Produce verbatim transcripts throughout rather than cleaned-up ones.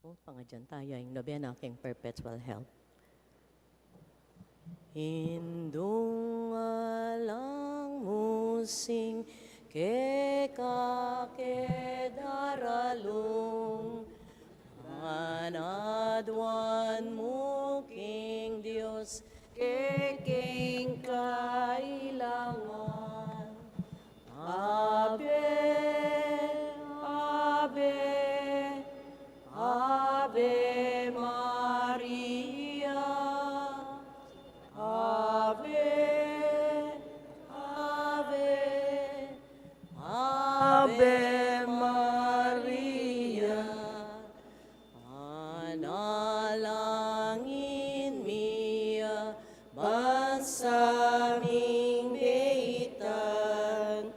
Pangadyan taya ing nobena king perpetual help. Indung alang musing keka ke daralung, anaduan mu king Dios ke king kailangan. Ave, Ave, Ave Maria. Ave, Ave, Ave Maria. Panalangin mi ya bansa ming beitan,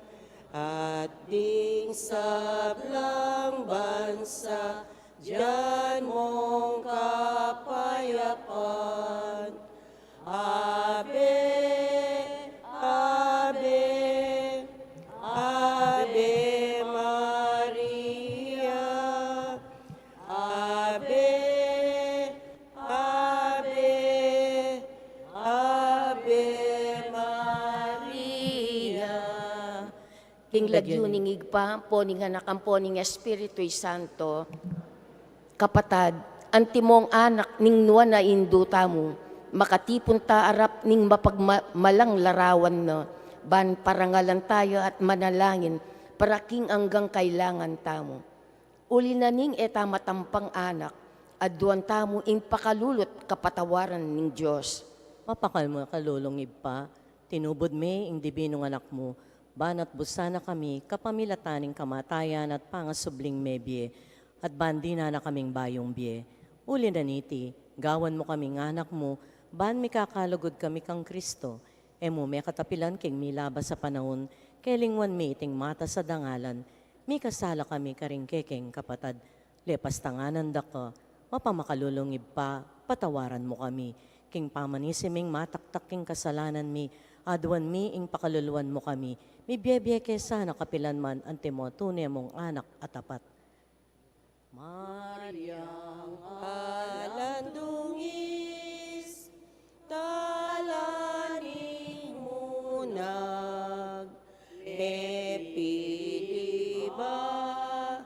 at ding sablang bansa dyan mong kapayapan. Ave, Ave, Ave Maria. Ave, Ave, Ave Maria. King lagyu ning Ibpa, ampo ning Anak, ampo ning Espiritu Santo. Kapatad, antimong anak ning nuan a Indu tamu, makatipun ta arap ning mapagmalang larawan na, ban parangalan taya at manalangin para king anggang kailangan tamu. Uli na ning e ta matampang anak, aduan tamu ing pakalulu't kapatawaran ning Dios. Mapakal mu, makalulung Ibpa, tinubud me ing dibinung Anak mu, ban atbus sana kami kapamilatan ning kamatayan at pangasubling mebie, at ban dinan na kaming bayung bie. Uli na niti, gawan mu kaming anak mu, ban mikakalugud kami kang Kristo, e mu me katapilan king milabas a panaun, kelingwan mi iting matas a dangalan, mikasala kami karing kekeng kapatad, lepas tanganan da ka, mapamakalulung Ibpa, patawaran mu kami. King pamanisi ming mataktak king kasalanan mi, aduan mi ing pakaluluan mu kami, mibiebie ke sana kapilan man antimo tune mung anak a tapat. Mariang alandungis, tala ning munag, mepili ba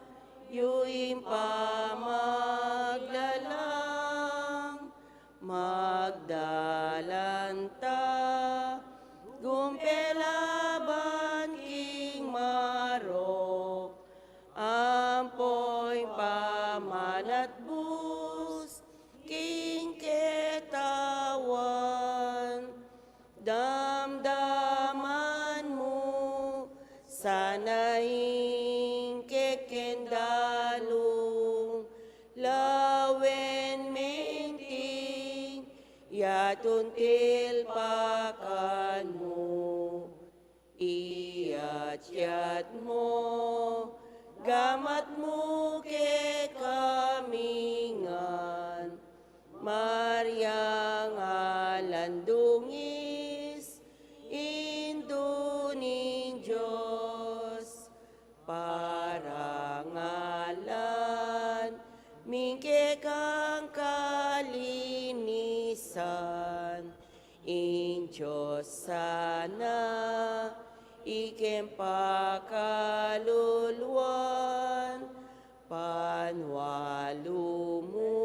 yu ing pamaglalang, magdalan ta gumpela ban king marok, ampo ing pamanatbus king ketawan. Damdaman mu sana ing kekeng dalung, lawen ming ting yatun tilpakan mu. Iyatyat mu, gamat mu kekami ngan, Mariang alandungis, Indu ning Dios, parangalan ming kekang kalinisan, ing Dios sana ikeng pakaluluan, panwalu mu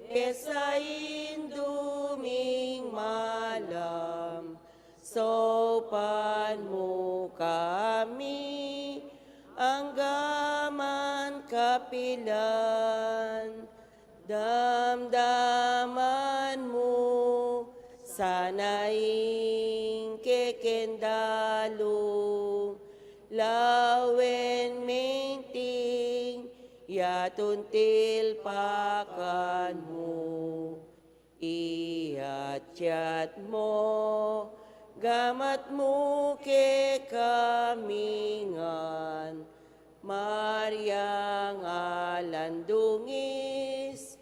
ke sa Indu ming malam, saupan mu kami anggaman kapilan. Damdaman mu sana ing kekeng dalung, lawen ming ting yatun tilpakan mu. Iyatyat mu, gamat mu kekami ngan, Mariang alandungis,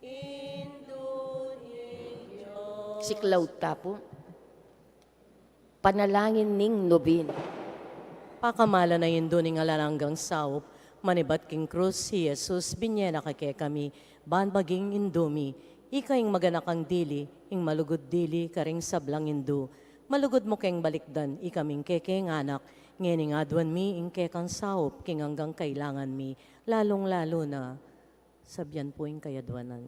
Indu ning Dios. Siklaud ta pu. Panalangin ning nobena. Pakamalan a Indu ning alang anggang saup, Manibat king krus, i Jesus binye na ka kekami, ban maging indu mi. Ika ing maganakang dili, ing malugud dili karing sablang indu. Malugud mu keng balikdan, ikaming kekeng anak, ngening aduan mi ing kekang saup, king anggang kailangan mi, lalung-lalu na, sabian pu ing kayaduanan.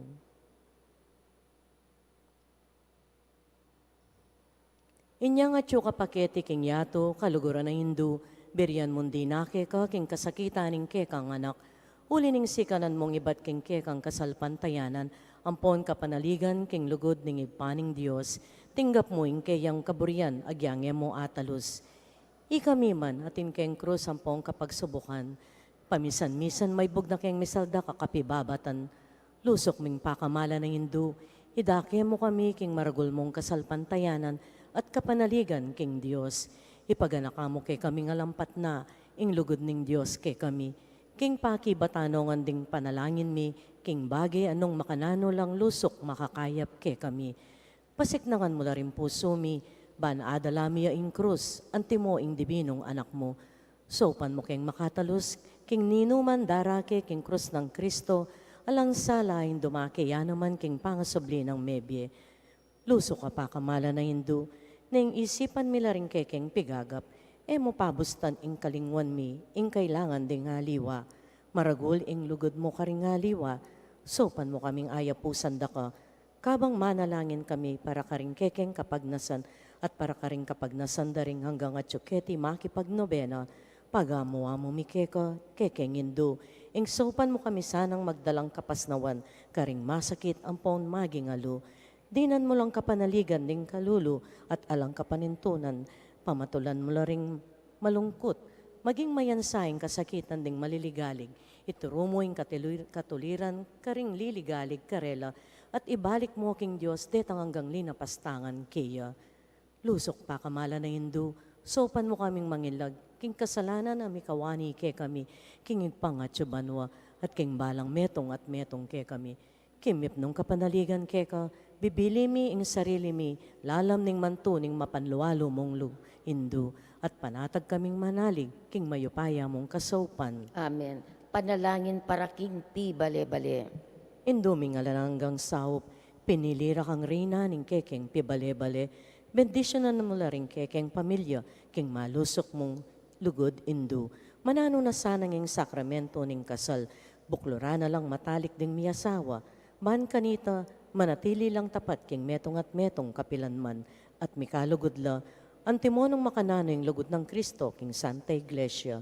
Inyang atyu ka pa keti king yatu, kaluguran a indu, birian mung dinake ka king kasakitan ning kekang anak, uli ning sikanan mung ibat king kekang kasalpantayanan, ampon kapanaligan king lugud ning Ibpa ning Dios, tinggap mu ing keyang kaburian, agyang e mu atalus. Ikami man, atin keng krus ampong kapagsubukan, pamisan-misan maibug na keng misaldak a kapibabatan, lusuk ming pakamalan a indu, idake mu kami king maragul mung kasalpantayanan at kapanaligan king Dios. Ipaganaka mu kekaming alampat na ing lugud ning Dios kekami, king pakibatan ngan ding panalangin mi, king bage a nung makananu lang lusuk makakayap kekami. Pasiknangan mu la ring pusu mi, ban adala mi ya ing krus, antimo ing dibinung anak mu. Saupan mu keng makatalus, king ninuman darake king krus nang Kristo, alang sala ing dumake ya naman king pangasubli nang mebie. Lusuk a pakamalan a indu, neng isipan mi la ring kekeng pigagap, e mu pabustan ing kalingwan mi, ing kailangan ding aliwa. Maragul ing lugud mu karing aliwa, saupan mu kaming ayapusan da ka, kabang manalangin kami para karing kekeng kapagnasan at para karing kapagnasan da ring anggang atyu keti makipagnobena, pagamu-amu mi keka, kekeng indu, ing saupan mu kami sanang magdalang kapasnawan karing masakit ampon maging alu. Dinan mu lang kapanaligan ding kalulu at alang kapanintunan, pamatulan mu la ring malungkut, maging mayansa ing kasakitan ding maliligalig, ituru mu ing katilu-, katuliran karing liligalig karela, at ibalik mu king Dios detang anggang linapastangan keya. Lusuk pakamalan a indu, saupan mu kaming mangilag king kasalanan a mikawani kekami king Ibpang atyu banua, at king balang metung at metung kekami. Kimipnung kapanaligan keka, bibili mi ing sarili mi, lalam ning mantu ning mapanlualu mung lu-, indu, at panatag kaming manalig king mayupaya mung kasaupan. Amen. Panalangin para king pibale-bale. Indu ming alang anggang saup, pinili ra kang reyna ning kekeng pibale-bale, bendisyunan mu la ring kekeng pamilya king malusuk mung lugud indu. Mananu na sana ing sakramento ning kasal, bukluran na lang matalik ding miasawa, ban kanita manatili lang tapat king metung at metung kapilan man, at mikalugud la, antimo nung makananu ing lugud nang Kristo king Santa Iglesia.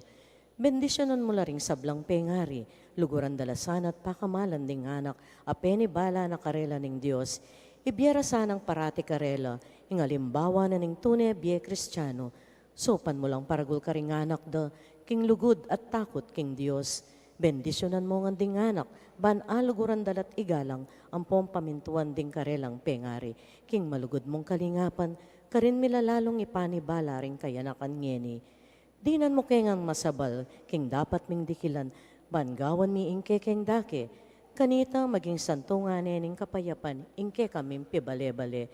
Bendisyunan mu la ring sablang pengari, luguran da la sana at pakamalan ding anak a penibala na karela ning Dios, ibie ra sanang parati karela ing alimbawa na ning tune bie Kristiano. Saupan mu lang paragul karing anak da king lugud at takut king Dios. Bendisyunan mu ngan ding anak, ban aluguran da la't igalang ampong pamintuan ding karelang pengari king malugud mung kalingapan, karin mi la lalung ipanibala ring kayanakan ngeni. Dinan mu ke ngang masabal king dapat ming dikilan, ban gawan mi ing kekeng dake, kanita maging santungan ne ning kapayapan ing kekaming pibale-bale.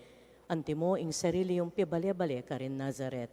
Antimo ing sarili yung pibale-bale karin Nazaret.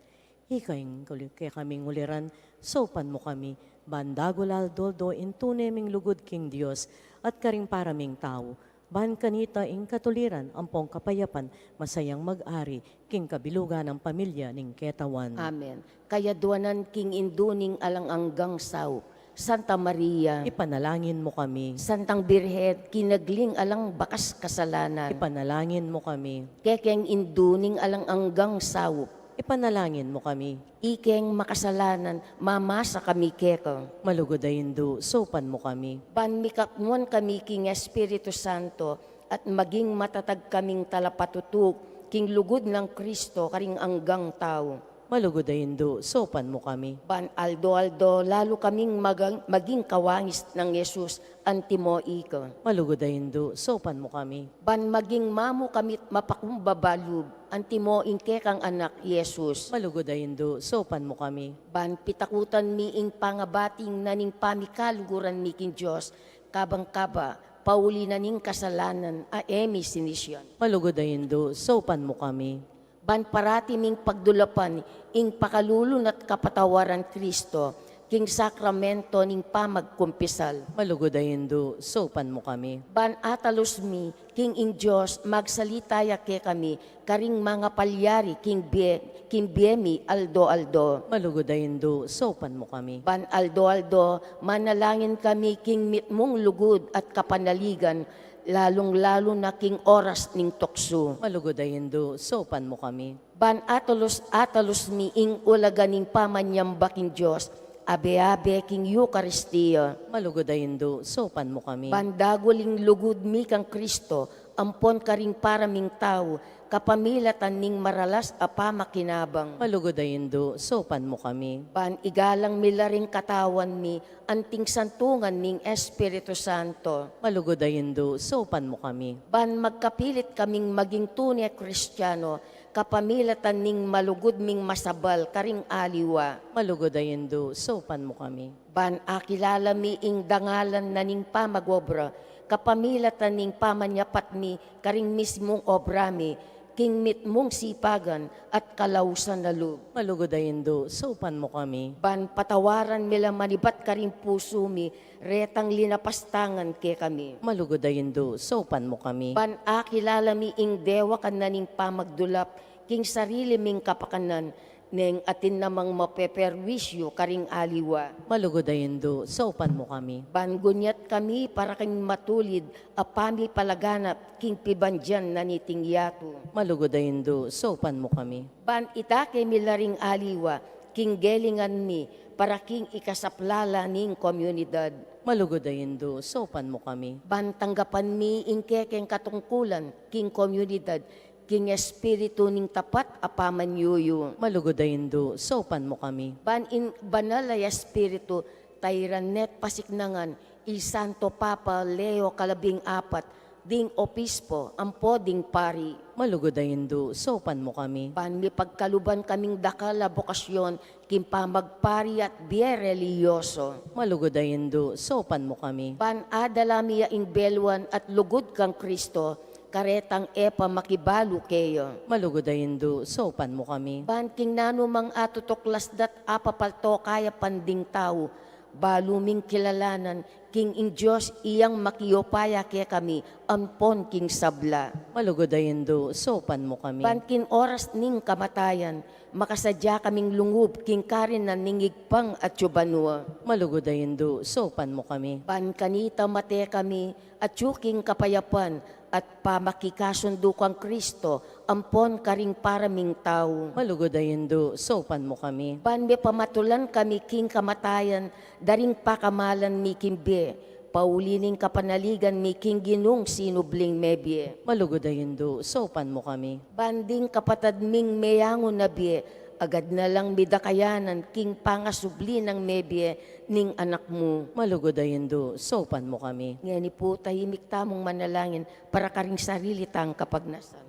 Ika ing kuli-, kekaming uliran, saupan mu kami, ban dagul aldo-aldo ing tune ming lugud king Dios at karing para ming tau, ban kanita ing katuliran ampong kapayapan masayang mag-ari king kabilugan nang pamilya ning ketawan. Amen. Kayaduanan king Indu ning alang anggang saup, Santa Maria. Ipanalangin mu kami. Santang Birhen, kinagling alang bakas kasalanan. Ipanalangin mu kami. Kekeng Indu ning alang anggang saup. Ipanalangin mu kami. Ikeng makasalanan, mamasa kami keka. Malugud a Indu, saupan mu kami. Ban mikatmuan kami king Espiritu Santo, at maging matatag kaming talapatutuk king lugud nang Kristo karing anggang tau. Malugud a Indu, saupan mu kami. Ban aldo-aldo lalu kaming magang-, maging kawangis nang Jesus, antimo ika. Malugud a Indu, saupan mu kami. Ban maging mamu kami't mapakumbaba lub, antimo ing kekang anak, Jesus. Malugud a Indu, saupan mu kami. Ban pitakutan mi ing pangabating na ning pamikaluguran mi king Dios, kabang kaba, pauli na ning kasalanan a e mi sinisyan. Malugud a Indu, saupan mu kami. Ban parati ming pagdulapan ing pakalulu na't kapatawaran Kristo, king sakramento ning pamagkumpisal. Malugud a Indu, saupan mu kami. Ban atalus mi, king ing Dios, magsalita ya kekami, karing mangapalyari, king bie, king bie mi, aldo-aldo. Malugud a Indu, saupan mu kami. Ban aldo-aldo, manalangin kami, king mitmung lugud at kapanaligan, lalung-lalu na king oras ning tuksu. Malugud a Indu, saupan mu kami. Ban atalus, atalus mi ing ulaga ning pamanyamba king Dios, abe-abe king Eukaristia. Malugud a Indu, saupan mu kami. Ban dagul ing lugud mi kang Kristo, ampon karing para ming tau, kapamilatan ning maralas a pamakinabang. Malugud a Indu, saupan mu kami. Ban igalang mi la ring katawan mi, anting santungan ning Espiritu Santo. Malugud a Indu, saupan mu kami. Ban magkapilit kaming maging tune Kristiano, kapamilatan ning malugud ming masabal karing aliwa. Malugud a Indu, saupan mu kami. Ban akilala mi ing dangalan na ning pamag-obra, kapamilatan ning pamanyapat mi karing mismung obra mi, king mitmung sipagan at kalausan a lub. Malugud a Indu, saupan mu kami. Ban patawaran mi la manibat karing pusu mi, retang linapastangan kekami. Malugud a Indu, saupan mu kami. Ban akilala mi ing dewakan na ning pamagdulap, king sarili ming kapakanan, neng atin namang mapeperwisyu karing aliwa. Malugud a Indu, saupan mu kami. Ban gunyat kami para king matulid a pamipalaganap king pibandian na niting yatu. Malugud a Indu, saupan mu kami. Ban itake mi la ring aliwa, king gelingan mi, para king ikasaplala ning komunidad. Malugud a Indu, saupan mu kami. Ban tanggapan mi ing kekeng katungkulan, king komunidad, king espiritu ning tapat a pamanyuyu. Malugud a Indu, saupan mu kami. Ban ing banal a espiritu, tairan ne't pasiknangan, i Santo Papa Leo kalabing apat, ding obispo, ampo ding pari. Malugud a Indu, saupan mu kami. Ban mipagkaluban kaming dakal a bokasyon, king pamagpari at bie relihiyoso. Malugud a Indu, saupan mu kami. Ban adala mi ya ing beluan at lugud kang Kristo, karetang e pa makibalu keya. Malugud a Indu, saupan mu kami. Ban king nanumang atutuklas da't apapalto kaya panding tau, balu ming kilalanan, king ing Dios iyang makiupaya kekami, ampon king sabla. Malugud a Indu, saupan mu kami. Ban king oras ning kamatayan, makasadya kaming lungub king karinan ning Ibpang atyu banua. Malugud a Indu, saupan mu kami. Ban kanita mate kami, atyu king kapayapan, at pamakikasundu kang Kristo, ampon karing para ming tau. Malugud a Indu, saupan mu kami. Ban mipamatulan kami king kamatayan, da ring pakamalan mi king bie, pauli ning kapanaligan mi king Ginung sinubling mebie. Malugud a Indu, saupan mu kami. Ban ding kapatad ming meyangu na bie, agad na lang mi da kayanan king pangasubli nang mebie ning Anak mu. Malugud a Indu, saupan mu kami. Ngeni pu tahimik tamung manalangin para karing sarili tang kapagnasan.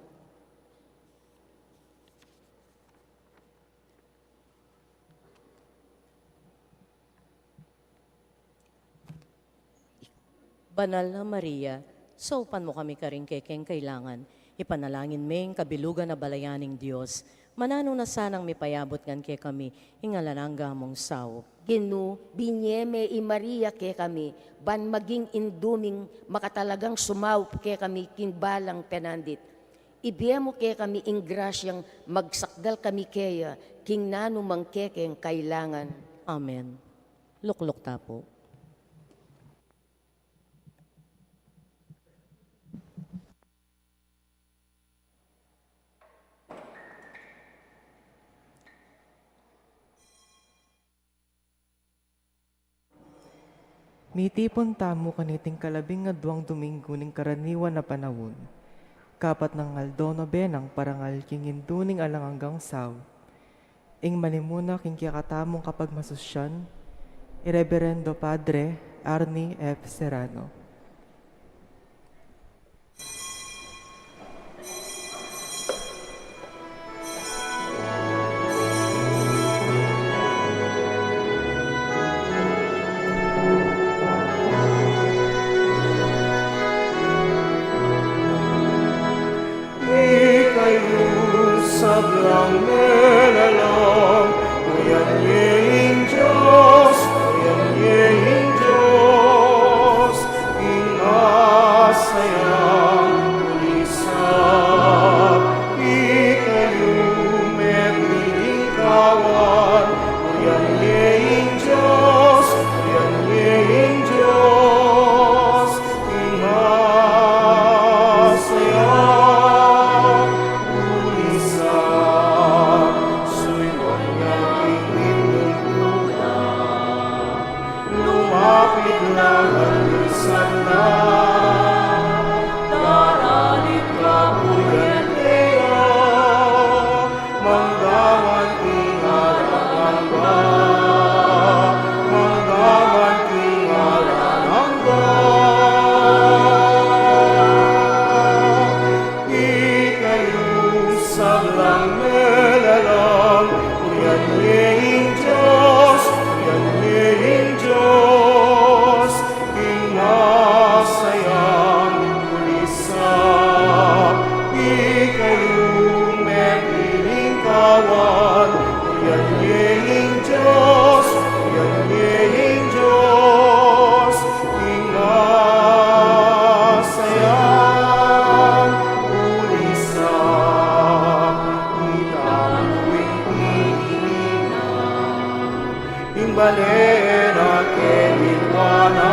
Banal a Maria, saupan mu kami karing kekeng kailangan. Ipanalangin me ing kabilugan a balayan ning Dios. Mananu na sanang mipayabut ngan kekami ing alang angga mung saup. Ginu, binye me i Maria kekami, ban maging indu ming makatalagang sumaup kekami king balang penandit. Ibie mu kekami ing grasyang magsakdal kami keya king nanumang kekeng kailangan. Amen. Lukluk ta pu. Mitipun tamu kaniting kalabing aduang Domingo ning karaniwan a panaun. Kapat nang aldo na benang parangal king Indu ning alang anggang saup. Ing manimuna king kekatamung kapagmasusyan, i Reberendo Padre Arnie F. Serrano. Ika yu sablang melalang, uyan ye ing Dios, Purian ye ing Dios, purian ye ing Dios, ing masayang pulisan, itamu ing piniling na. Ing bale na kemiluan na,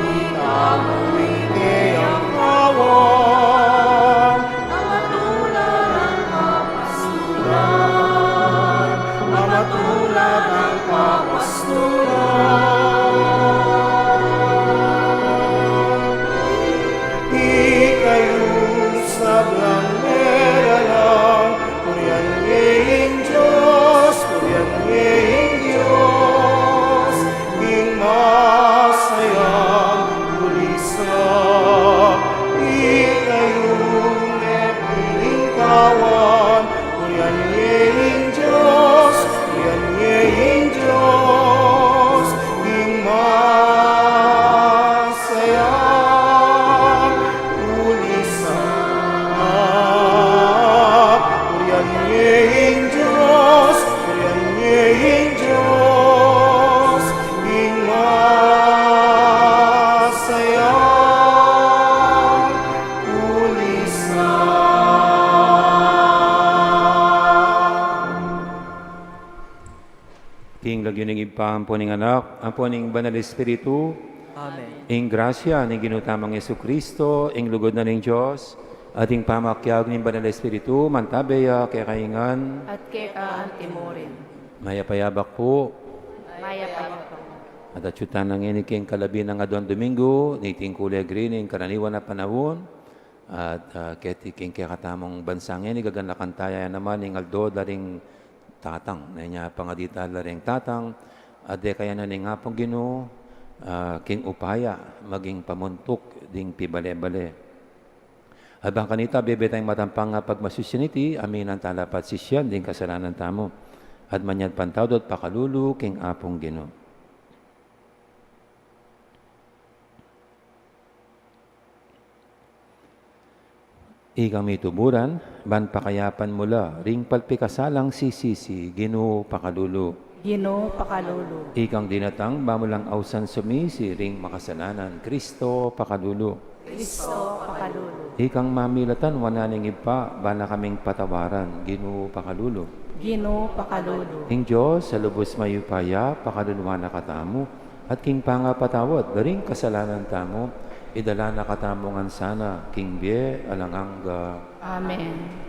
itamu ing keyang kawan. Amatula nang papastulan, amatula nang papastulan. Ikayung sablang lelang, purian ye ing Dios, purian ye ing Dios, ing masayang pulisan, ikayung mepiling kawan, purian ye ing Dios, purian ye ing Dios, ing masayang pulisan, purian ye ing Dios, purian ye ing Dios, ing masayang pulisan. King lagyu ning Ibpa, ampo ning Anak, ampo ning Banal Espiritu. Amen. Ing grasya ning Ginu tamung Jesucristo, ing lugud na ning Dios, at ing pamakiabe ning Banal Espiritu, mantabe ya kekayu ngan. At keka antimurin. Mayap a yabak pu. Mayap a yabak pu. At atyu tana ngeni king kalabi nang aduang Domingo ning Kulegri ning karaniwan a panaun. At, ah, keti king kekatamung bansa ngeni, gaganakan taya naman ing aldo da ring Tatang, na inya pangadi tala ring Tatang, at dekayan na ning Apung Ginu, ah, king upaya, maging pamuntuk ding pibale-bale. At bang kanita, bebe tayang matampang a pagmasusian iti, aminan tala pa at sisian ding kasalanan tamu, at manyad pantawad at pakalulu king Apung Ginu. Ikang mituburan, ban pakayapan mu la ring palpikasalang sisisi, Ginu pakalulu. Ginu pakalulu. Ikang dinatang, ba mu lang ausan sumisi ring makasalanan, Kristo pakalulu. Kristo pakalulu. Ikang mamilatan wanan ning Ibpa, ba na kaming patawaran, Ginu pakalulu. Ginu pakalulu. Ing Dios a lubus mayupaya, pakaluluan na katamu, at king pangapatawad da ring kasalanan tamu, idala na katamu ngan sana king bie alang angga. Amen.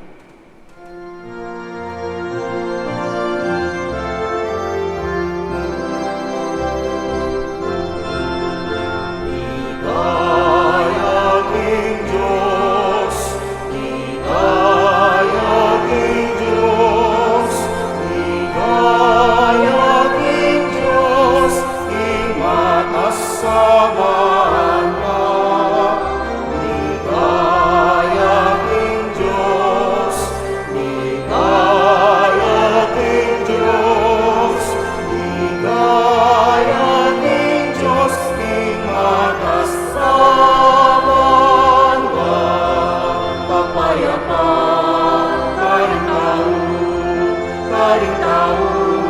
Ligaya king Dios, ligaya king Dios, ligaya king Dios, king matas a banua. Ligaya king Dios, ligaya king Dios, ligaya king Dios, king matas a banua. Papayapan karing tau, karing tau,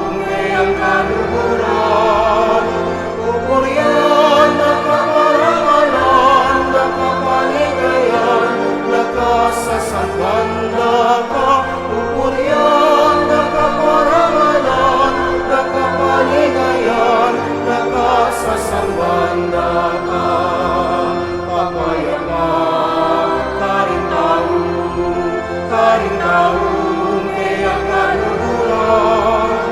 ing keyang kaluguran. Pupurian da ka, parangalan da ka, paligayan da ka, sasamban da ka. Pupurian da ka, parangalan da ka, paligayan da ka, sasamban da ka. Papayapan karing tau, karing tau, ing keyang kaluguran.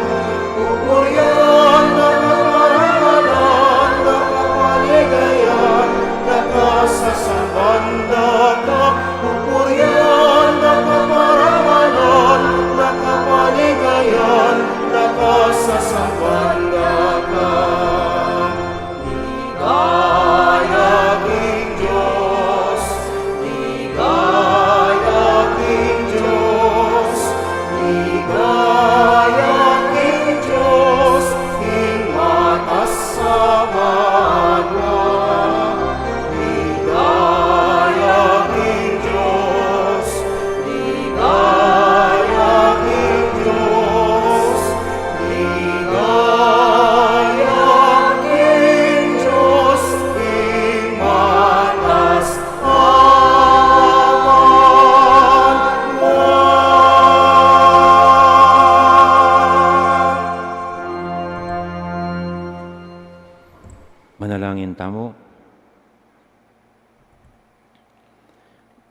tamu.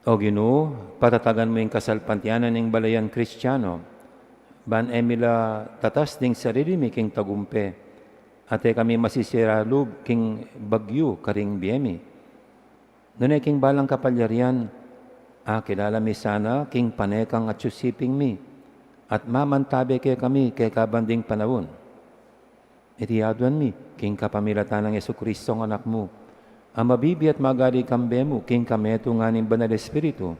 O Ginu, patatagan mu ing kasalpantayanan ning balayan Kristiano, ban e mi la tatas ding sarili mi king tagumpe, at e kami masisira lub king bagyu karing bie mi. Nune king balang kapalyarian, akilala mi sana king pane kang atsu siping mi, at mamantabe kekami kekabang ding panaun. Iti aduan mi king kapamilatan nang Jesukristong Anak mu, a mabibie at magari kambe mu king kametungan ning Banal Espiritu,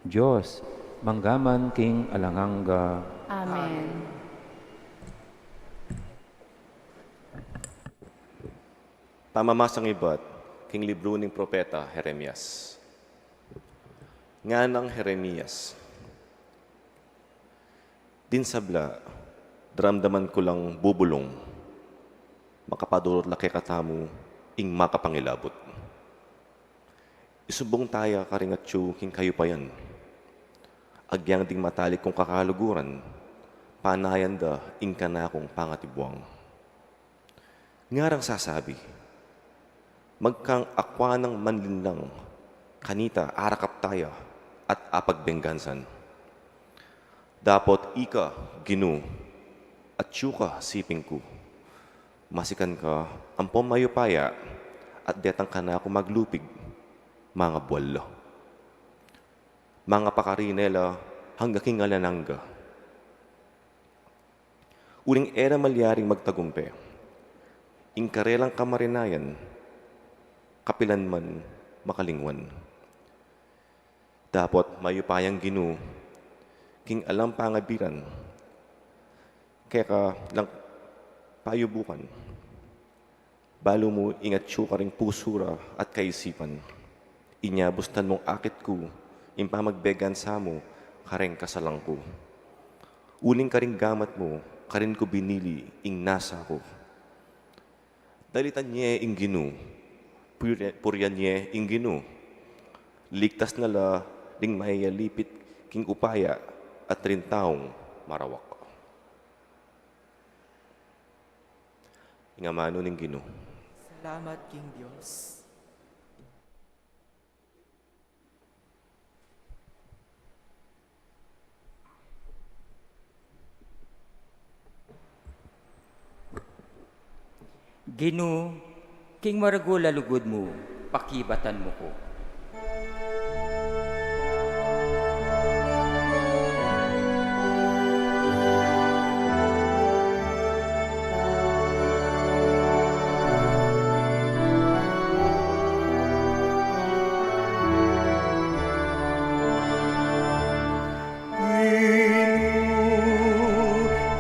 Dios, mangga man king alang angga. Amen. Pamamasang ibat king libru ning propeta Jeremias. Nganang Jeremias, din sabla, daramdaman ku lang bubulung, makapadurut la kekatamu ing makapangilabut. Isumbung taya karing atsu king kayupayan, agyang ding matalik kung kakaluguran, panayan da ing kanakung pangatibwang. Ngarang sasabi, magkang akwa nang manlinlang, kanita arakap taya at apagbenggansan. Dapot ika, Ginu, atsu ka siping ku, masikan ka ampong mayupaya, at detang kanaku maglupig, mangabual la. Mangapakarine la angga king alang angga. Uling e ra malyaring magtagumpe ing karelang kamarinayan, kapilan man makalingwan. Dapot mayupayang Ginu, king alang pangabiran, keka lang payubukan. Balu mu ing atsu karing pusu ra at kaisipan. Inya bustan mung akit ku ing pamagbegansa mu karing kasalang ku. Uling karing gamat mu karin ku binili ing nasa ku. Dalitan ye ing Ginu, puri-, purian ye ing Ginu. Ligtas na la ding mayalipit king upaya at ring taung marawak. Ing amanu ning Ginu. Salamat king Dios. Ginu, king maragul a lugud mu, pakibatan mu ku.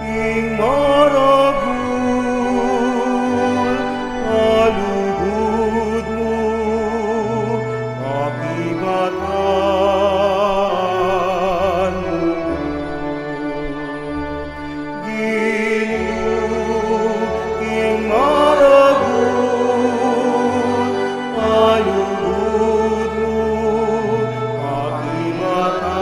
Ing maragul a lugud mu, pakibatan mu ku. Ginu, ing maragul a lugud mu, pakibatan mu ku.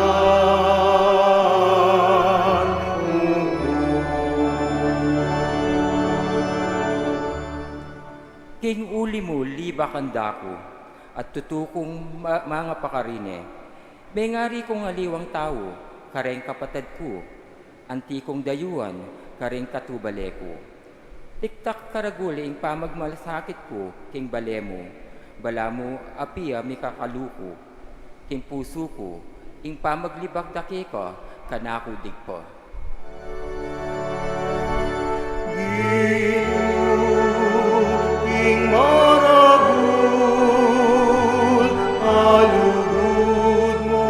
King uli mu, libakan da ku, at tutu kung ma-, mangapakarine. Mengari kung aliwang tau kareng kapatad ku, anti kung dayuan kareng katubale ku. Tiktak karagul ing pamagmalasakit ku king bale mu, balamu apia mikakalu ku king pusu ku, ing pamaglibak da keka kanaku digpa. Ginu, ing maragul a lugud mu,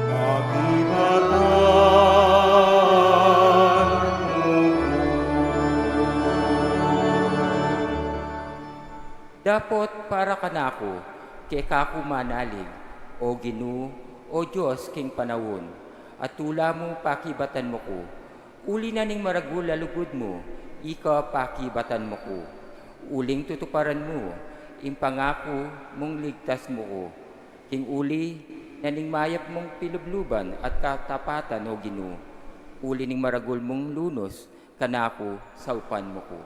pakibatan mu ku. Dapot para kanaku, keka ku manalig, O Ginu, O Dios king panaun, a tula mu pakibatan mu ku. Uli na ning maragul a lugud mu, ika pakibatan mu ku. Uling tutuparan mu ing pangaku mung ligtas mu ku. King uli na ning mayap mung pilubluban at katapatan, O Ginu. Uli ning maragul mung lunus, kanaku saupan mu ku.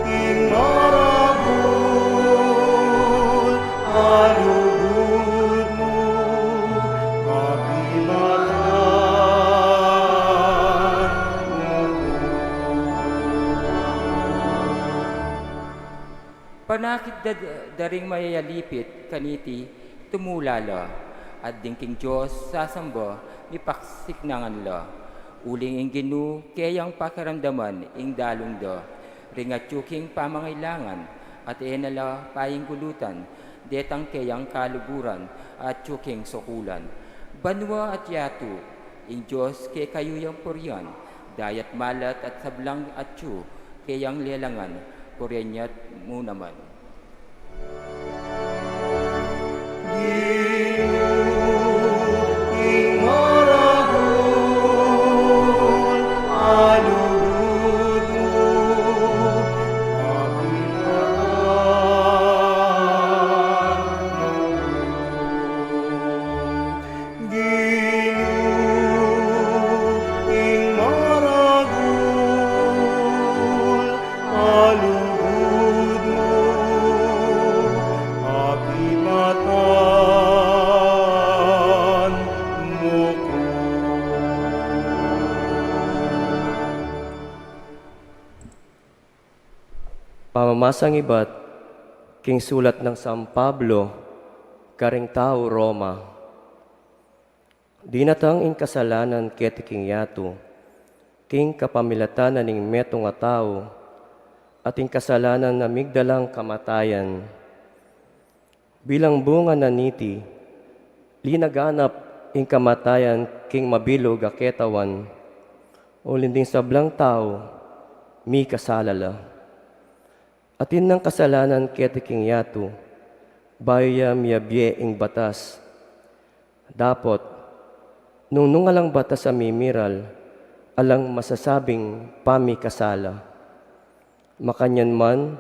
King maragul a lugud mu, kapilatan mu ku. Panakit da, da ring mayayalipit kaniti tumula la, at ding king Dios sasamba, mipaksiknangan la. Uling ing Ginu keyang pakiramdaman ing dalung da, ring atyu king pamangailangan, at e na la painggulutan detang keyang kaluguran, atyu king sukulan. Banua at yatu, ing Dios kekayu yang purian, dayat malat at sablang atyu keyang lelangan, purian ya mu naman. Ginu, king maragul a lugud mu, kapilatan mu. Ginu, king maragul a lugud mu, kapilatan mu ku. Pamamasang ibat king sulat nang San Pablo karing tau Roma. Dinatang ing kasalanan keti king yatu, king kapamilatan na ning metung a tau, at ing kasalanan a migdalang kamatayan. Bilang bunga na niti, linaganap ing kamatayan king mabilug a ketawan, uling ding sablang tau mikasala la. Atin nang kasalanan keti king yatu, bayu ya miyabie ing batas. Dapot, nung, nung alang batas a mimiral, alang masasabing pamikasala. Makanyan man,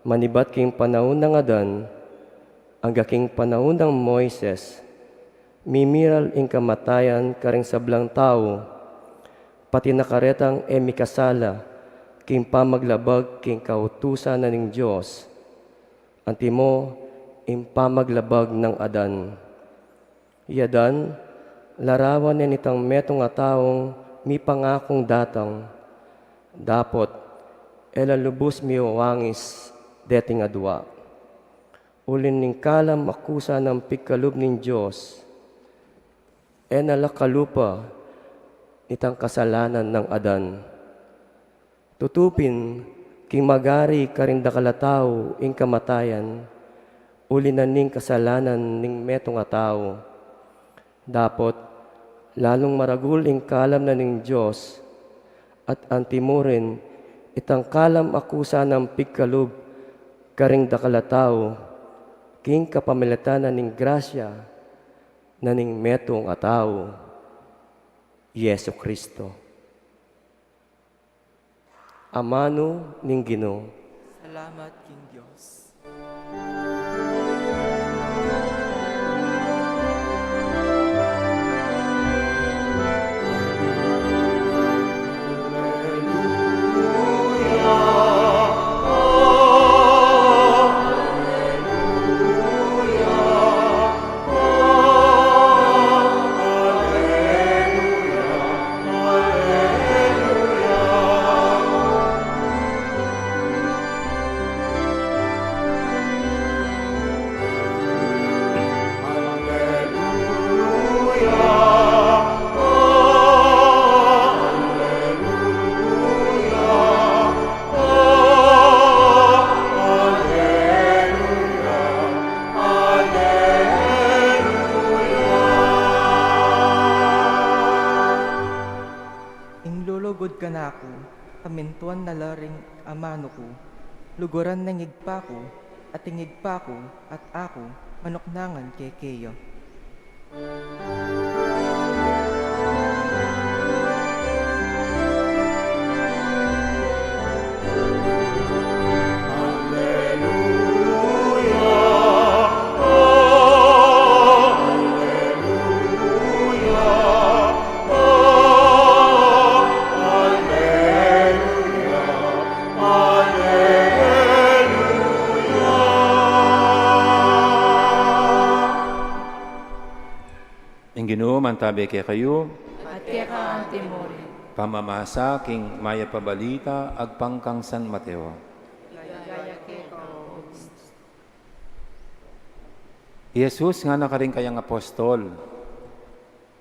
manibat king panaun nang Adan, angga king panaun nang Moises, mimiral ing kamatayan karing sablang tau, pati na karetang e mikasala king pamaglabag king kautusan na ning Dios, antimo ing pamaglabag nang Adan. I Adan, larawan ne nitang metung a taung mipangakung datang, dapot e la lubus miwawangis deting adua. Uli ning kalam a kusa nang pigkalub ning Dios, e na la kalupa nitang kasalanan nang Adan. Tutu pin, king magari karing dakal a tau ing kamatayan, uli na ning kasalanan ning metung a tau. Dapot, lalung maragul ing kalam na ning Dios, at antimo rin itang kalam a kusa nang pigkalub karing dakal a tau, king kapamilatan na ning grasya na ning metung a tau, Jesu Cristo. Amanu ning Ginu. Salamat king Dios. Ing lulugud kanaku, pamintuan na la ring amanu ku, luguran na ing Ibpa ku, at ing Ibpa ku at aku manuknangan kekeya. Ginu mantabe kekayu. At keka antimurin. Pamamasa king Mayap a Balita agpang kang San Mateo. Ligaya keka, O Kristo. I Jesus ngana karing kayang apostol,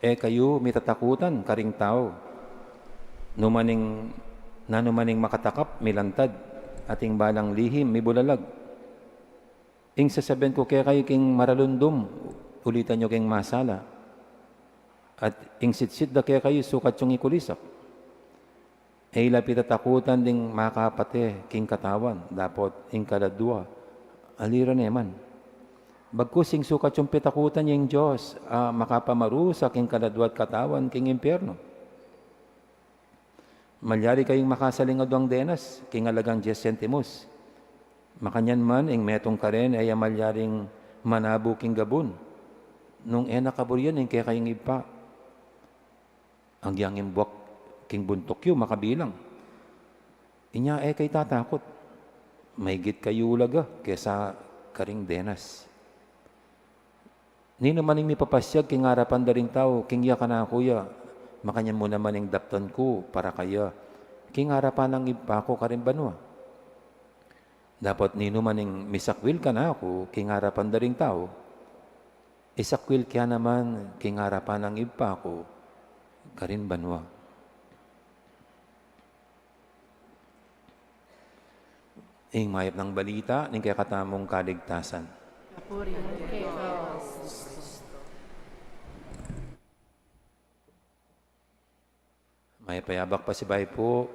"E kayu mitatakutan karing tau. Numaning, nanumaning makatakap, milantad, at ing balang lihim, mibulalag. Ing sasabian ku kekayu king maralundum, ulitan yu king masala. At ing sitsit da kekayu, sukat yung ikulisak. E yu la pitatakutan ding makapate king katawan, dapot ing kaladua, ali ra ne man. Bagkus ing sukat yung pitakutan, ing Dios a makapamarusa king kaladua at katawan king impiernu. Malyari kayung makasaling aduang denas king alagang dies sentimus. Makanyan man, ing metung karin e ya malyaring manabu king gabun, nung e na kaburyan ing kekayung Ibpa. Agyang ing buak king buntuk yu makabilang. Inya e kayu tatakut. Maigit kayu laga kesa karing denas. Ninuman ing mipapasyag king arapan da ring tau, king iya kanaku ya, makanyan mu naman ing daptan ku para kaya king arapan ning Ibpa ku karin banua. Dapot ninuman ing misakwil kanaku king arapan da ring tau, isakwil ke ya naman king arapan ning Ibpa ku karin banua." Ing mayap nang balita ning kekatamung kaligtasan. Papuri keka, O Kristo. Mayap a yabak pasibayu pu.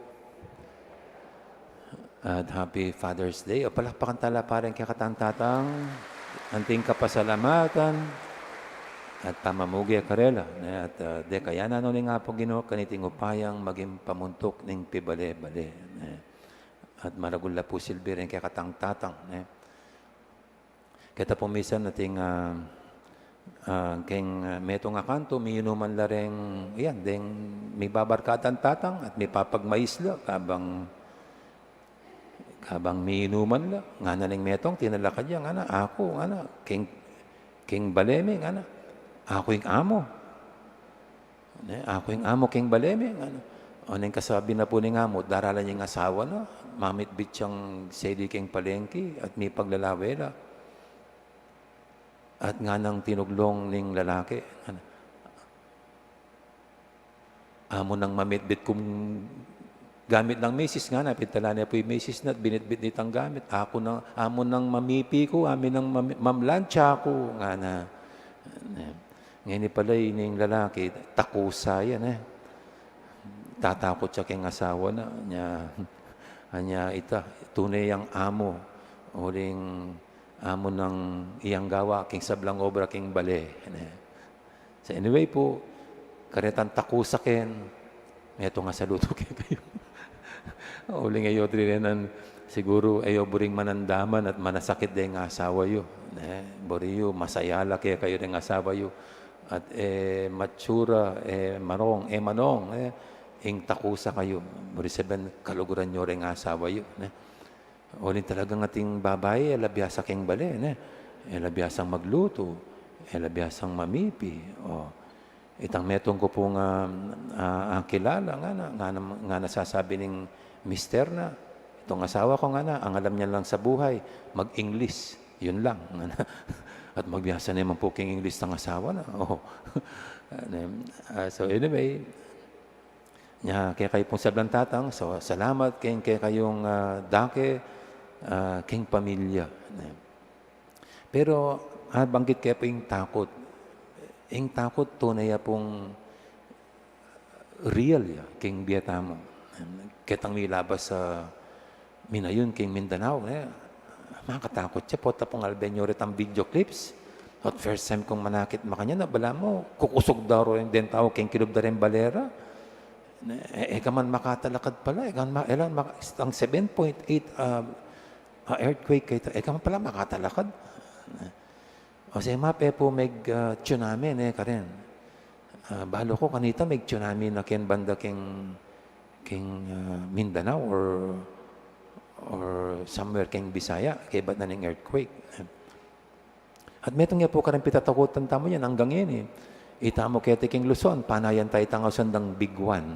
At happy Father's Day. O, palakpakan tala pa ring kekatang tatang, anting kapasalamatan at pamamuge karela, ne? At, ah, deka ya na no ning Apu Ginu kaniting upayang maging pamuntuk ning pibale-bale, ne? At maragul la pu silbi ring kekatang tatang, ne? Keta pu misan ating, ah, ah, keng, ah, metung a kantu, miinuman la reng, yan, deng mibabarkadan tatang at mipapagmais la kabang, kabang miinuman la. Ngana ning metung, tinalakad ya, ngana, "Aku," ngana, "keng, keng bale mi," ngana, "aku ing amo." Ne, "Aku ing amo keng bale mi," ngana. O, neng kasabi na pu ning amo, daralan ya ing asawa na, mamitbit yang seli keng palengki at mipaglalawe la. At nganang tinuglong ning lalaki, ngana, "Amu nang mamitbit kung gamit nang misis," ngana, pintala ne pu ing misis na at binitbit ne itang gamit. "Aku nang, amu nang mamipi ku, amu nang mami-, mamlantsa ku," ngana. Ngeni pala ining lalaki, takusa ya, ne? Tatakut ya keng asawa na, nya, anya ita, tune yang amo, uling amo nang iyang gawa keng sablang obra keng bale, ne? So anyway pu, karetang takusa ken, metung a saludu kekayu. Uling e yu trinenan, siguru e yu buring manandaman at manasakit deng asawa yu, ne? Buri yu masaya la kekayu deng asawa yu. At e matsura, e marong, e manong, e, ing takusa kayu. Buri sabian kaluguran yu reng asawa yu, ne? Uling talagang ating babai, e la biasa keng bale, ne? E la biasang maglutu, e la biasang mamipi. O, itang metung ku pung, ah, ah, akilala, ngana, ngana, ngana sasabi ning mister na, "Itong asawa ku," ngana, "ang alam niya lang sa buhay, mag-English. Yun lang," ngana. At magbiasa naman pu keng English tang asawa na. O. Ah, so anyway, nya kekayu pung sablang tatang, so, salamat keng kekayung, ah, dake, ah, keng pamilya. Pero, ah, banggit ke pu ing takut. Ing takut tune ya pung real ya keng bie tamu. Ketang milabas a minayun keng Mindanao, ne? Makatakut ya, pota pung alben yu retang video clips. At first time kung manakit makanyan, na balamu kukusug da ro deng tau keng kilub da reng bale ra. Ne, e, e ka man makatalakad pala, e ka man ma-, e lang maka-, ang seven point eight, ah, ah, earthquake keta, e ka man pala makatalakad. Ne. O, se mape pu meg, ah, tsunami ne karin. Ah, balu ku kanita meg tsunami na keng banda keng, keng, ah, Mindanao or, or somewhere keng Bisaya, kaybat na ning earthquake. At metung ya pu kareng pitatakutan tamu yan anggang ngeni. Ita mu keti king Luzon, panayan taya itang ausan dang Big One.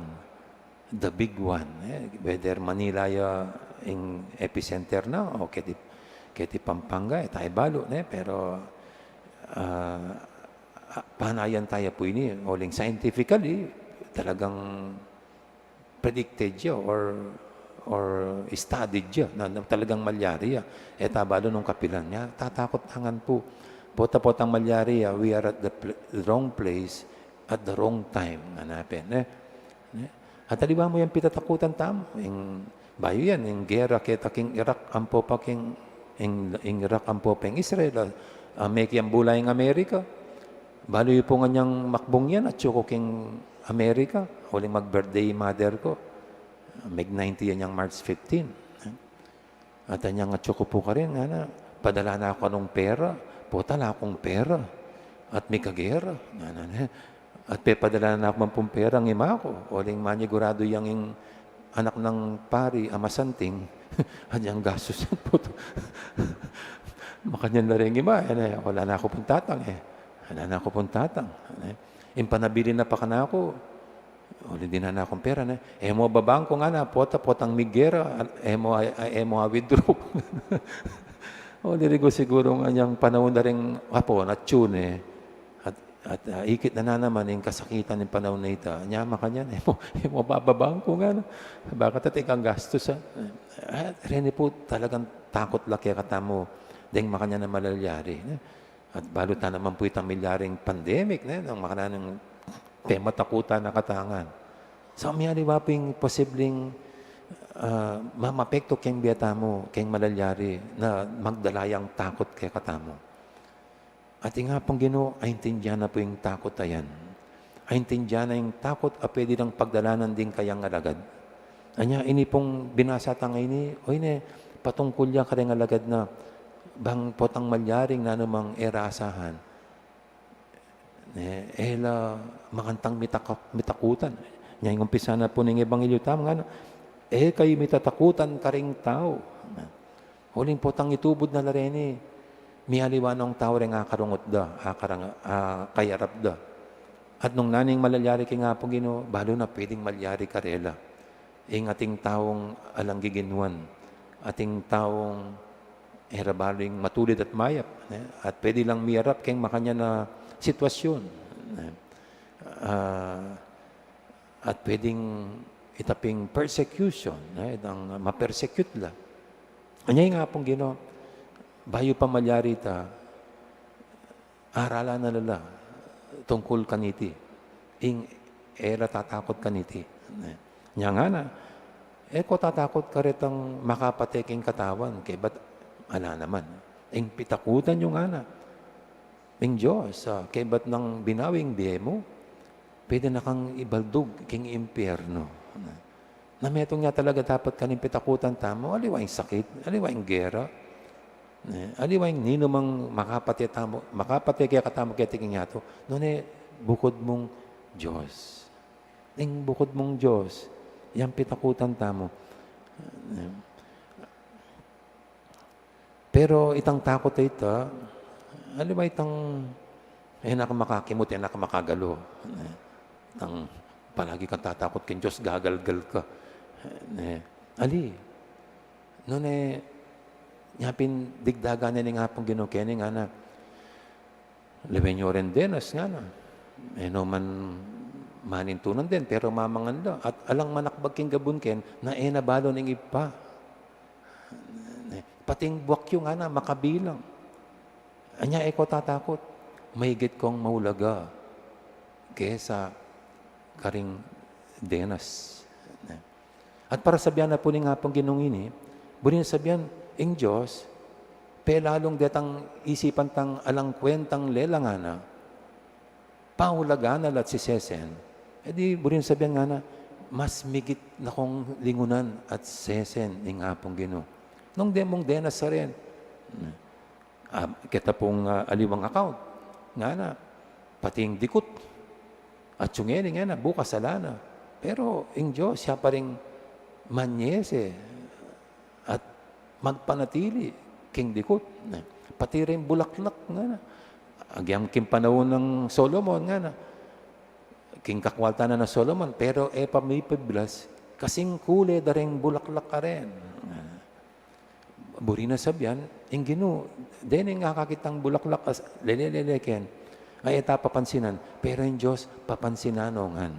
The Big One. Eh, whether Manila ya ing epicenter na, o keti, keti Pampanga, e taya balu, ne? Pero, ah, ah, panayan taya pu ini, uling scientifically, talagang predicted ya or, or studied ya na, na talagang malyari ya. E ta balu nung kapilan ya, tatakut tangan pu. Pota-potang malyari ya, we are at the pl-, wrong place at the wrong time, ngana pin, ne? Ne? At aliwa mu yang pitatakutan tamu, ing bayu yan, ing gera keta king Iraq, ampo pa king, ing, ing Iraq, ampo pa ing Israel, ah, ah, meki yang bula ing Amerika. Balu yu pu ngan yang makbung yan, atyu ku king Amerika, uling mag-birthday mother ku. Mig ninety yan yang March fifteen. At anyang atyu ku pu karin, ngana, padala na ku kanung pera, pota ala kung pera, at mikagera, ngana ne. At pepadala na ku man pung pera ing ima ku, uling maniguradu yang ing anak nang pari, a masanting, anyang gastus yan, puta. Makanyan la ring ima, e, ne, ala na ku pung tatang, e. Ala na ku pung tatang, e. Ing panabilin na pa kanaku, uling dinan na kung pera, ne. E mu ababangku, ngana, pota-potang miggera, e mu a-, e mu a-withdraw. Uling rigu siguru ngana yang panaun da ring apu, atyu ne. At, at, ah, ikit na na naman ing kasakitan ning panaun a ita. Nya makanyan, e mu, e mu ababangku, ngana. Bakit ati kang gastus, a? Ah, reni pu talagang takut la kekatamu deng makanyan a malalyari, ne? At balu ta naman pu itang milyaring pandemic, ne, nang makananu ing pematakutan na kata ngan. So, miyaliwa pu ing posibleng, ah, mamapektu keng bie tamu, keng malalyari na magdala yang takut kekatamu. At ing Apung Ginu, aintindian na pu ing takut a yan. Aintindian na ing takut a pwede nang pagdalanan ding kayang alagad. Anya, ini pung binasa tang ini, o ini, patungkul ya kareng alagad na bang potang malyaring nanu mang e ra asahan, ne, e la makantang mitaka-, mitakutan. Nya, ing umpisa na pu ning ebanghelyo tamu, ngana, e kayu mitatakutan karing tau. Uling potang itubud na la reni, miyaliwa nong tau reng akarungut da, akarang-, a, kayarap da. At nung nanu ing malalyari king Apung Ginu, balu na pwedeng malyari karela. Ing ating taung alang giginuan, ating taung e ra balu ing matulid at mayap, ne? At pwede lang miyarap keng makanyan a sitwasyon, ne? Ah, at pwedeng ita ping persecution, ne? Itang ma-persecute la. Anya ing Apung Ginu, bayu pa malyari ita, aralan na la la tungkul kaniti. Ing e la tatakut kaniti. Nya ngana, e ko tatakut karetang makapate king katawan, kaybat ala naman. Ing pitakutan yu ngana, ing Dios, a, kaybat nang binawi ing bie mu, pwede na kang ibaldug king impyernu. Na metung ya talaga dapat karing pitakutan tamu, aliwa ing sakit, aliwa ing gera, ne, aliwa ing ninumang makapate tamu, makapate kekatamu keti king yatu, nune bukud mung Dios. Ing bukud mung Dios, yang pitakutan tamu. Ne. Pero itang takut a ita, aliwa itang, e na ka makakimut, e na ka makagalu. Itang palagi kang tatakut king Dios, gagalgal ka. Ne, ali. Nune, nya pin digdagan ne ning Apung Ginu keni, ngana, lawen yu ring denas, ngana. E no man manintunan den, pero mamangan la. At alang manakbag king gabun ken, na e na balu ning Ibpa. Pati ing buak yu, ngana, makabilang. Anya e ko tatakut, maigit kong maulaga kesa karing denas. At para sabian na pu ning Apung Ginu ini, buri nang sabian, ing Dios, pelalung detang isipan tang alang kwentang lelangan na, paulagan na la't sisesen, e di buri nang sabian ngana, mas migit na kung lingunan at sesen ning Apung Ginu. Nung de mung denas sa rin, ah, keta pung, ah, aliwang account, ngana, pati ing dikut, atyu ngeni, ngana, bukas ala na. Pero ing Dios, siya pa ring manyese at magpanatili king dikut. Pati ring bulaklak, ngana. Agyang king panaun nang Solomon, ngana, King kakwalta na na Solomon, pero e pa mipiblas, kasing kule da reng bulaklak a ren. Buri na sabian, ing Ginu, deng akakitang bulaklak, as, lele-lele ken. Ay, e ta papansinan, pero ing Dios, papansinan no ngan.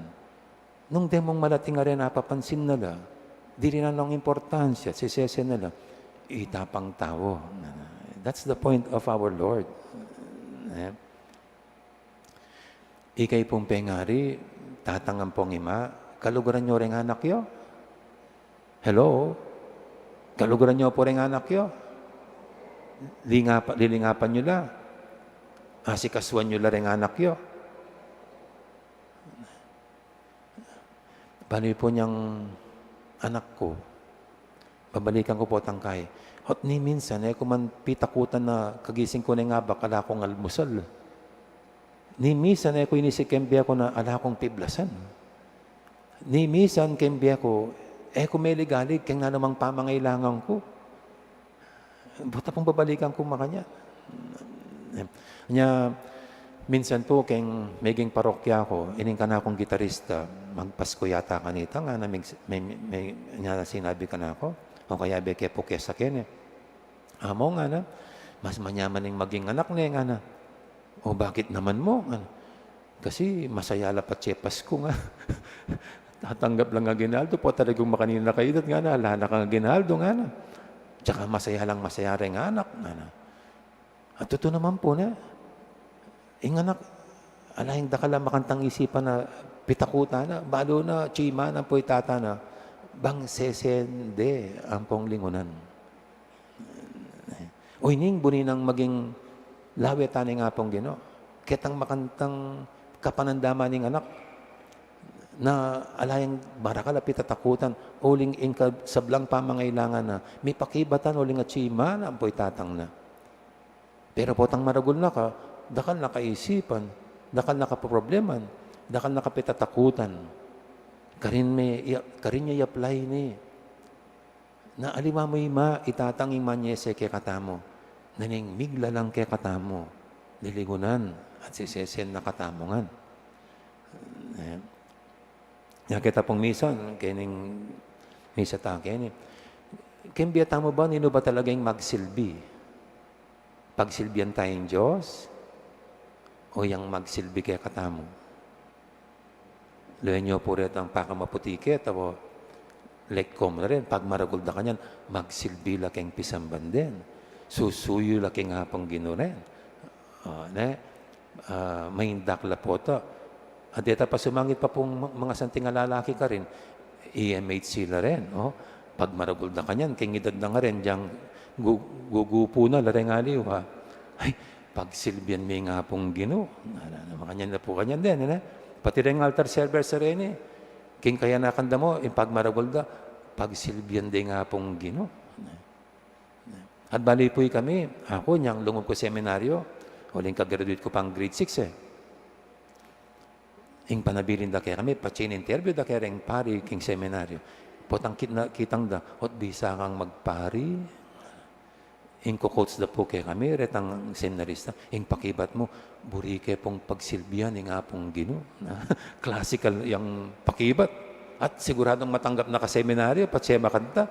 Nung deng mung malating a ren, apapansin na la, dili na nung importansya, sesesen na la, ita pang tau. That's the point of our Lord. Eh? Ika pung pengari, tatang ampong ima, kaluguran yu reng anak yu? Hello? Kaluguran yu pu reng anak yu? Lingapa-, lilingapan yu la? Asikasuan yu la reng anak yu? Bale pu nyang anak ku, babalikan ku pu tang kai. Ot ni minsan, e ku man pitakutan na kagising ku neng abak, ala kung almusal. Ni minsan, e ku inisip keng bie ku na ala kung piblasan. Ni minsan keng bie ku, e ku meligalig keng nanumang pamangailangan ku. Buta pung babalikan ku makanyan. Nya, minsan pu, keng meging parokya ku, ining kanakung gitarista, magpasku yata kanita, ngana, mig-, me-, me-, nya sinabi kanaku, o kayabe ke pu kesa keni, "Amo," ngana, "mas manyaman ing maging anak ne," ngana. "O, bakit naman mo?" ngana. "Kasi masaya la patse Pasku," nga. "Tatanggap lang aginaldo, pota regung makanini na kaybat," ngana, "ala na kang aginaldo," ngana. "Tsaka masaya lang masaya reng anak," ngana. At tutu naman pu ne, ing anak, ala yang dakal a makantang isipan na pitakutan na, balu na, atsu i mana ampo i tata na, bang sesen de ampong lingunan. O ining buri nang maging lawe ta ning Apung Ginu. Ketang makantang kapanandaman ning anak na ala yang marakal a pitatakutan, uling ing ka-, sablang pamangailangan na, mipakibatan, uling atsu i mana ampo i tatang na. Pero potang maragul na ka, dakal na kaisipan, dakal na kaproblemahan, dakal na kapitatakutan. Karin me, i-, karin ya i-apply ini. Na aliwa mu ima, i tatang ing manyese kekatamu, na ning miglalang kekatamu, lilingunan at sesesen na katamu ngan. Eh, nya keta pung misa, kening misa ta keni. Keng bie tamu ba, ninu ba talaga ing magsilbi? Pagsilbian ta ing Dios o yang magsilbi kekatamu? Lawen yu pu retang pakamaputi keta, o lekkom la ren, pagmaragul da kanyan, magsilbi la keng pisamban den. Susuyu la keng Apung Ginu ren. O, ne? Ah, maindak la pota. At deta pa sumangit pa pung ma-, mangasanting a lalaki karin, E M H C la ren, o. Pagmaragul da kanyan, keng idad na ngaren, diyang gu-, gugupu na la reng aliwa. Ay, pagsilbian me ing Apung Ginu. Na, na, na, makanyan na pu kanyan den, ne? Pati reng altar server sa reni, keng kayanakan da mu, ing pagmaragul da, pagsilbian de ing Apung Ginu. At bale pu ikami, aku, nyang lungub ku seminaryo, uling ka-graduate ku pang grade six, e. Ing panabilin da kekami, patse in-interview da kereng pari king seminaryo. Potang kit-, kitang da, "Ot bisa kang magpari?" Ing ko-coach da pu kekami, retang seminarista, "Ing pakibat mu, buri ke pung pagsilbian ing Apung Ginu." Na, classical yang pakibat. At siguradung matanggap na ka seminaryo, patse makanta.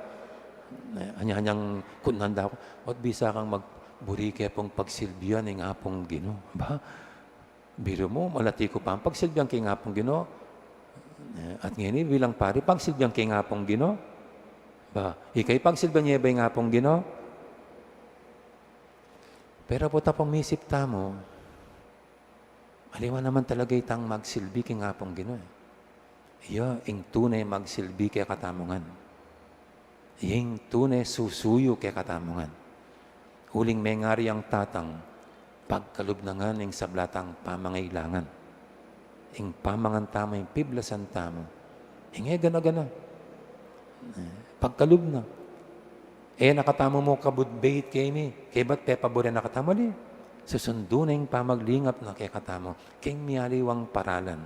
Na, anya-anyang kutnan da ku, "Ot bisa kang mag-, buri ke pung pagsilbian ing Apung Ginu?" Ba? Biru mu, malati ku pang pagsilbian king Apung Ginu. Eh, at ngeni, bilang pari, pagsilbian king Apung Ginu. Ba, ika, pagsilbian ye ba ing Apung Ginu? Pero potang misip tamu, aliwa naman talaga itang magsilbi king Apung Ginu, e. Iya ing tune magsilbi kekatamu ngan. Iya ing tune susuyu kekatamu ngan. Uling mengari yang tatang, pagkalub na ngan ing sabla tang pamangailangan. Ing pamangan tamu, ing piblasan tamu, ing e gana-gana. E, pagkalub na. E na katamu mu kabud bait keni, kaybat pepaburen na katamu, ali. Susundu na ing pamaglingap na kekatamu, king mialiwang paralan.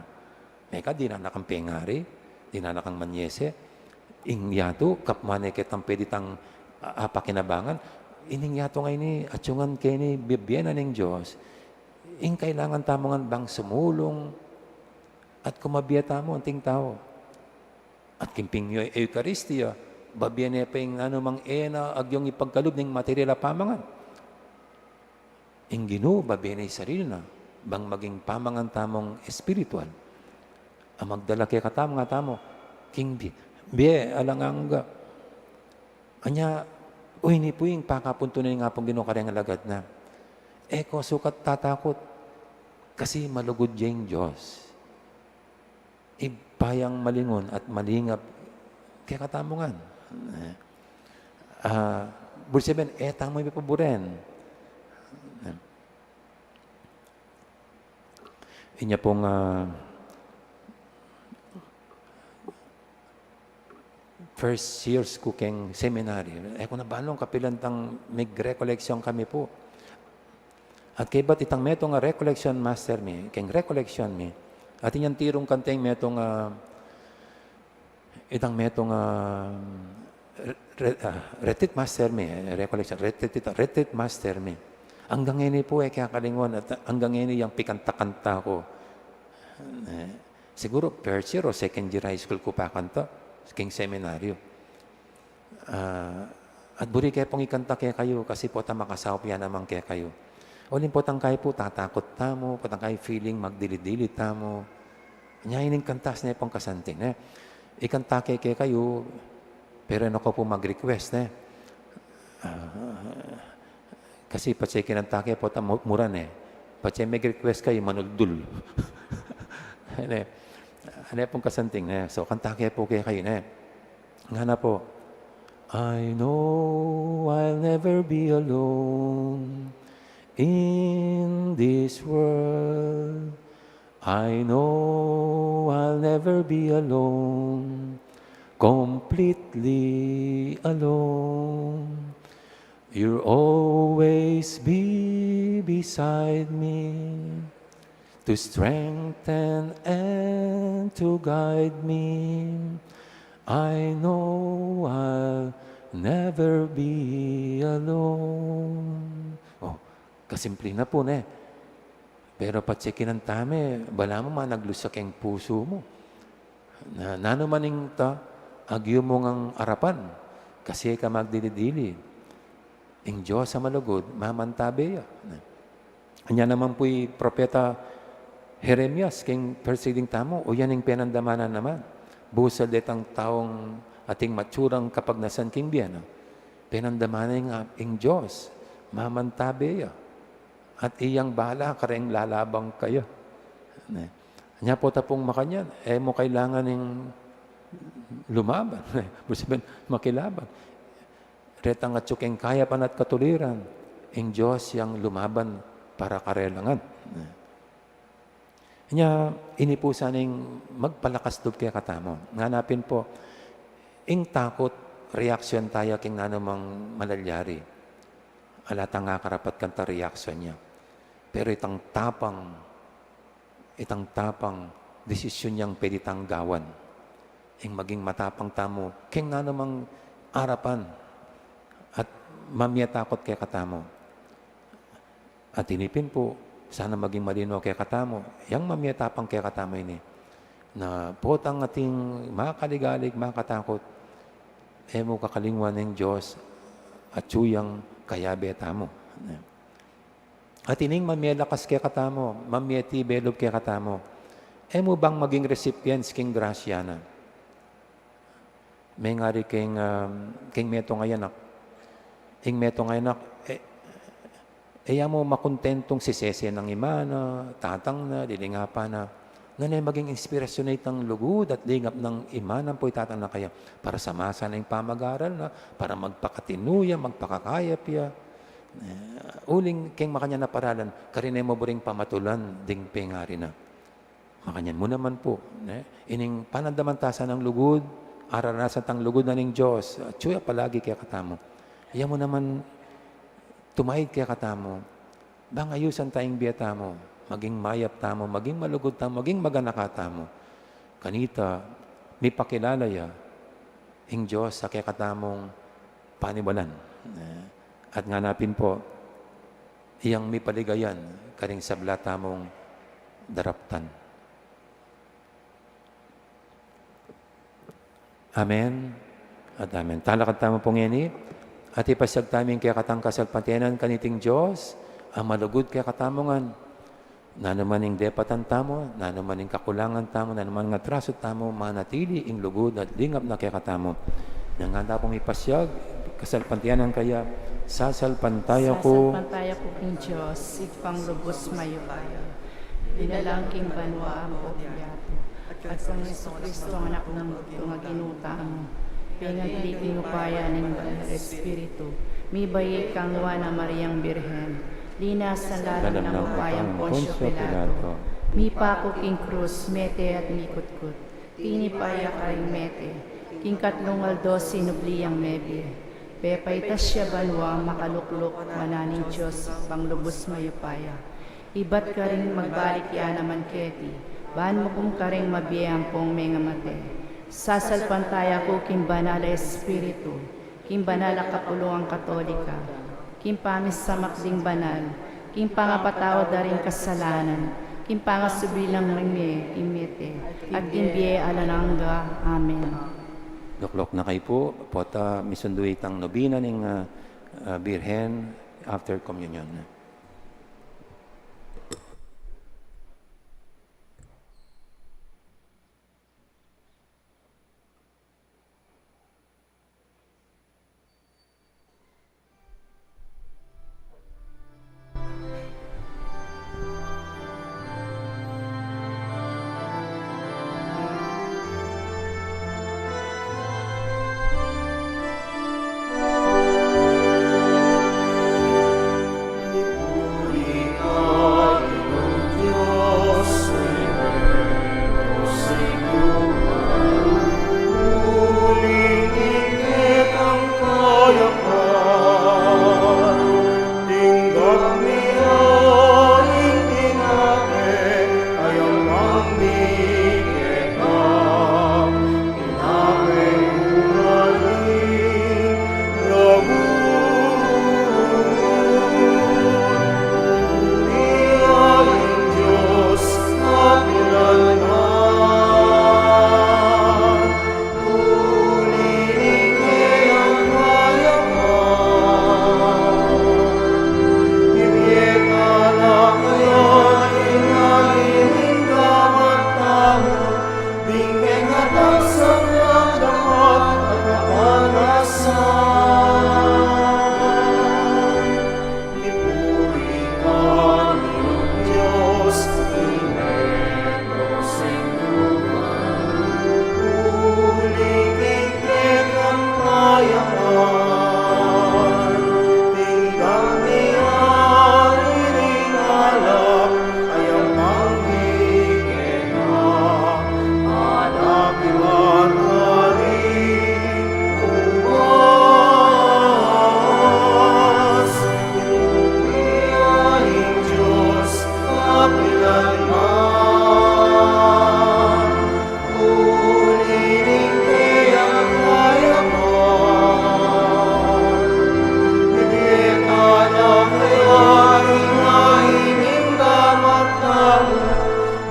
Meka, dinan na kang pengari, dinan na kang manyese. Ing yatu, kapmane ketang pwede tang, a, apakinabangan. Ining yatu ngeni, atsu ngan keni, bibie na ning Dios. Ing kailangan tamu ngan bang sumulung, At kumabie tamu anting tau. At king ping-Eukaristia, babie ne pa ing nanumang e na agyung ipagkalub ning material a pamangan. Ing Ginu, babie ne ing sarili na, bang maging pamangan tamung espiritual a magdala kekatamu, nga tamu, king bi-, bie alang angga. Anya, uy, ini pu ing pakapuntunan ning Apung Ginu kareng alagad na. E ko sukat tatakut, kasi malugud ya ing Dios. Ibpa yang malingun at malingap kekatamu ngan. Eh, ah, buri sabian, e tamu ipaburen. Eh, inya pung, ah, first years ku keng seminary, e ku na banung kapilan tang mig-recollection kami pu. At kaybat itang metung a recollection master mi, keng recollection mi, at inyang tirung kanta ing metung a, itang metung a, re-, re-, ah, retreat master mi, eh, recollection, retreat, retreat master mi. Anggang ngeni pu, e ke kakalingwan, at anggang ngeni yang pikanta-kanta ku. Eh, siguru first year o second year high school ku pa kanta, keng seminaryo. Ah, at buri ke pung ikanta kekayu, kasi potang makasaup ya naman kekayu. Uling potang kayi pu, tatakut tamu, potang kayi feeling magdili-dili tamu. Nya ining kanta, sine pung kasanting, ne? Ikanta ke kekayu, pero e na ku pu mag-request, ne? Ah, kasi patse kinanta ke, potang mu-, mura ne. Patse mig-request kayu, manuldul. Ne? Ane pung kasanting, ne? So, kanta ke pu kekayu, ne? Ngana pu, "I know I'll never be alone in this world. I know I'll never be alone, completely alone. You'll always be beside me to strengthen and to guide me. I know I'll never be alone." Oh, kasimple na pu, ne? Pero patse kinanta me, balamu managlus ya keng pusu mu. Na, nanu man ing ta, agyu mu ngang arapan, kasi e ka magdili-dili. Ing Dios a malugud, mamantabe ya. Anya naman pu i propeta Jeremias, keng preceding tamu, o yan ing penandamanan naman. Busal detang taung ating matsurang kapagnasan king bie na, penandamanan ing, ing Dios, mamantabe ya. At iyang bala kareng lalabang kaya. Ne? Nya pota pung makanyan, e mu kailangan ing lumaban. Ibig sabihin, makilaban. Retang atyu keng kayapan at katuliran, ing Dios yang lumaban para karela ngan. Nya, ini pu sana ing magpalakas lub kekatamu. Ngana pin pu, ing takut, reaksyon taya keng nanumang malalyari. Ala tang akarapat kanta reaksyon ya. Pero itang tapang, itang tapang, desisyon yang pwede tang gawan. Ing maging matapang tamu keng nanumang arapan at mamie takut kekatamu. At ini pin pu, sana maging malino kekatamu, yang mamie tapang kekatamu ini, na potang ating makaligalig, makatakut, e mu kakalingwan ing Dios, atyu yang kayabe tamu. At ining mamie lakas kekatamu, mamie tibe lub kekatamu, e mu bang maging recipients king grasya na. Mengari keng, um, keng metung a anak. Ing metung a anak, e, e ya mu makuntentung sisese nang ima na, tatang na, lilingapan na. Nune maging inspirasyon na itang lugud at lingap nang ima na ampo tatang na kaya para sa masa na ing pamag-aral na, para magpakatinu ya, magpakakayap ya. E, uling keng makanyan a paralan, karine mu buring pamatulan ding pengari na. Makanyan mu naman pu, ne? Ining panandaman ta sanang lugud, aranasan tang lugud na ning Dios, atyu ya palagi kekatamu. Iya mu naman tumaid kekatamu, bang ayusan ta ing bie tamu, maging mayap tamu, maging malugud tamu, maging maganaka tamu. Kanita, mipakilala ya ing Dios a kekatamung paniwalan. Eh, at ngana pin pu, iyang mipaligayan karing sabla tamung daraptan. Amen at amen. Talakad tamu pu ngeni, at ipasyag tamu ing kekatang kasalpantayanan kaniting Dios a malugud kekatamu ngan. Nanu man ing depatan tamu, nanu man ing kakulangan tamu, nanu man ing atrasu tamu, manatili ing lugud at lingap na kekatamu. Nanu ngan tamu pung ipasyag, kasalpantayanan kaya, sasalpantaya ku. Sasalpantaya ku king Dios, Ibpang lubus mayupaya, dinalang king banua ampong yatu, at kang Jesucristo, Anak nang bugtung a Ginu tamu, pinagli king upaya ning Banal a Espiritu, mibayi kang Nuan a Mariang Birhen, linasan lalam nang upayang Poncio Pilato, mipaku king krus, mete at mikutkut, tinipa ya karing mete, king katlung aldo sinubli yang mebie, pepaitas ya banua, makalukluk wanan ning Dios Ibpang lubus mayupaya. Ibat karin magbalik ya naman keti, ban mukum karing mabie ampong mengamate. Sasalpantaya ku king Banal a Espiritu, king banal a kapulungan Katolika, king pamisamak ding banal, king pangapatawad da ring kasalanan, king pangasubli ring mie king mete, at king bie alang angga. Amen. Lukluk na kayu pu, pota misundu itang nobena ning, ah, ah, Birhen after communion.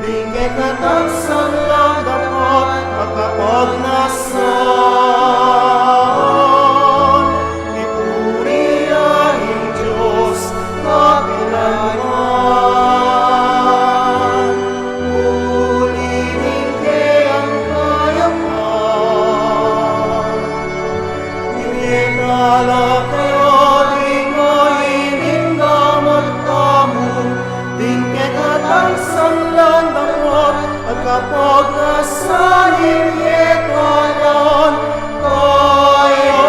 Ding kekatamu sang dapat a kapagnasan, ipuri ya ing Dios kapilanman. Uli ning keyang kayapan, ibie tala kaya ding maining damat tamu, ding kekatang sang dapat a kapagnasan, ibie tala kaya.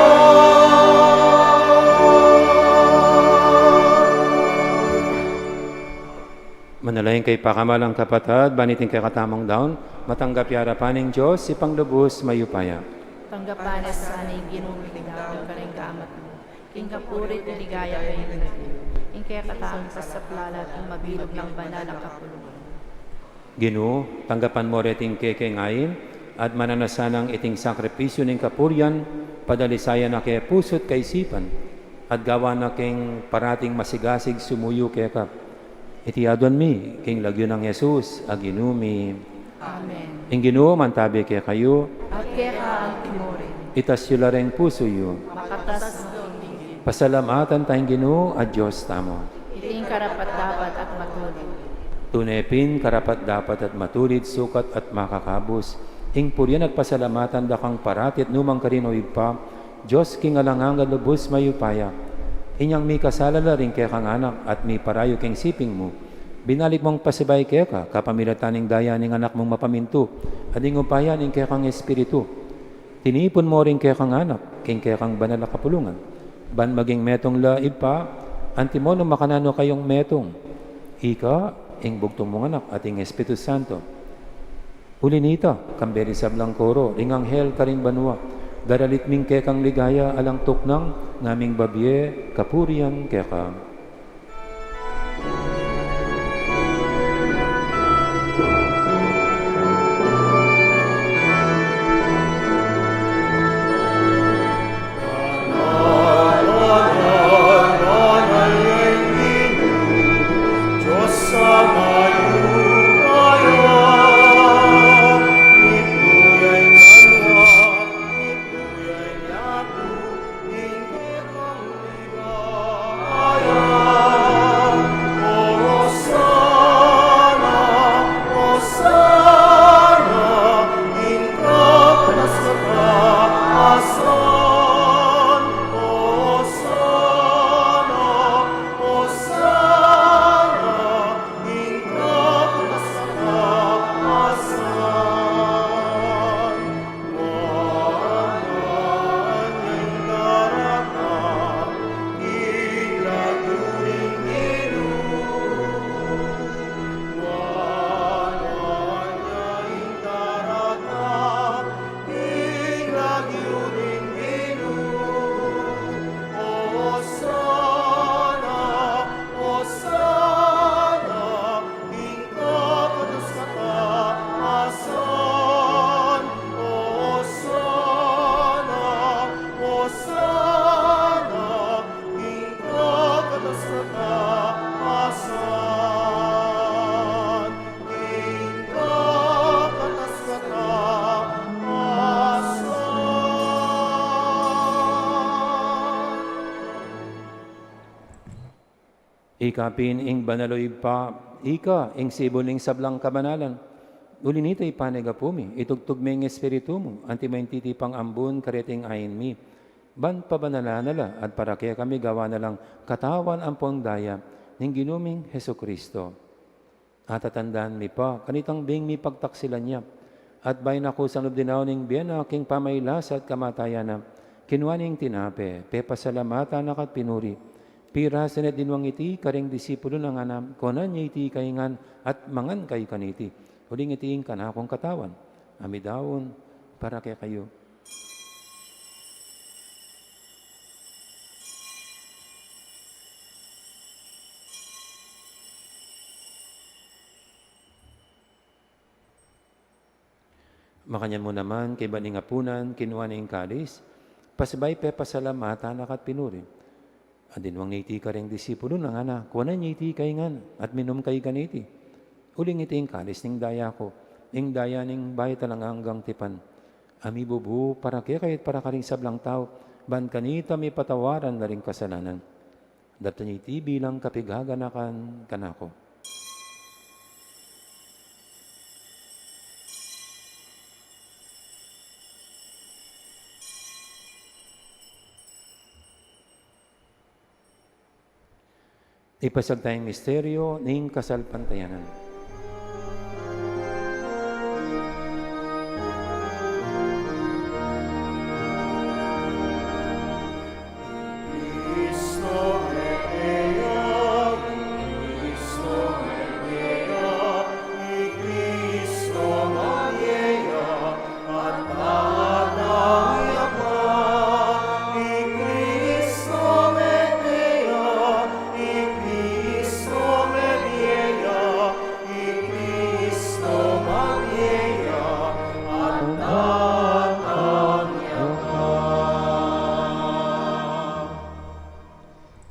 Manalangin kayu pakamalan kung kapatad, ban iting kekatamung daun, matanggap ya arapan ning Dios, Ibpang lubus mayupaya. Tanggapan na sana ning Ginu ing daun karing gamat mu, king kapurian at ligaya king lagyu, ing kekatamung kasaplalan at ing mabilug nang banal a kapulungan. Ginu, tanggapan mu reting kekeng ain, at mananu na sanang iting sakripisyu ning kapurian, padalisayan na ke pusu't kaisipan, at gawan na keng parating masigasig sumuyu keka. Iti aduan mi king lagyu nang Jesus a Ginu mi. Amen. Ing Ginu mantabi kekayu. At keka antimu. Itas yu la reng pusu yu. Makatas no ning Ginu. Pasalamatan taya ing Ginu a Dios tamu. Iti ing karapat-dapat at matulid. Tune pin karapat-dapat at matulid, sukat at makakabus, ing purian at pasalamatan da kang parati at nukarin man, O Ibpa, Dios king alang angga, lubus mayupaya. Inyang mikasala la ring kekang anak at miparayu king siping mu, binalik mung pasibayu keka kapamilatan ning daya ning Anak mung mapamintu at ning upaya ning kekang Espiritu. Tinipun mu ring kekang anak king kekang banal a kapulungan, ban maging metung la, Ibpa, antimo nung makananu kayung metung. Ika ing bugtung mung Anak at ing Espiritu Santo. Uli nita, kambe ring sablang koro ring anghel karing banua, daralit mi ing kekang ligaya alang tuknang, ngaming babie kapurian keka. Ika pin ing banal, o Ibpa, ika ing sibul ning sablang kabanalan. Uli nita, ipanyawad mi, itugtug me ing Espiritu mu, anti mo ing titipang ambun kareting ain mi, ban pabanalan na la at para kekami gawan na lang katawan ampong daya ning Ginu ming Jesucristo. At tatandaan mi pa kanitang bing mipagtaksilan ya, at bayu na kusang lub dinaun ing bie na king pamailasa at kamatayan na, kinua ne ing tinape, pepasalamatan na ka't pinuri, pirasu ne at dinwang iti karing disipulo na, ngana, kunan ye iti kayu ngan at mangan kayu kaniti, uling iti ing kanakung katawan a midaun para kekayu. Makanyan mu naman, kaybat ning apunan, kinua ne ing kalis, pasibayu pepasalamatan na ka't pinuri, at dinwang ne iti karing disipulo na, ngana, kunan ye iti kayu ngan at minum kayu kaniti, uling iti ing kalis ning daya ku, ing daya ning bayu at alang anggang tipan, a mibubu para kekayu at para karing sablang tau, ban kanita mipatawaran la ring kasalanan. Daptan ye iti bilang kapigaganakan kanaku. Ipasiag taya ing misteryo ning kasalpantayanan.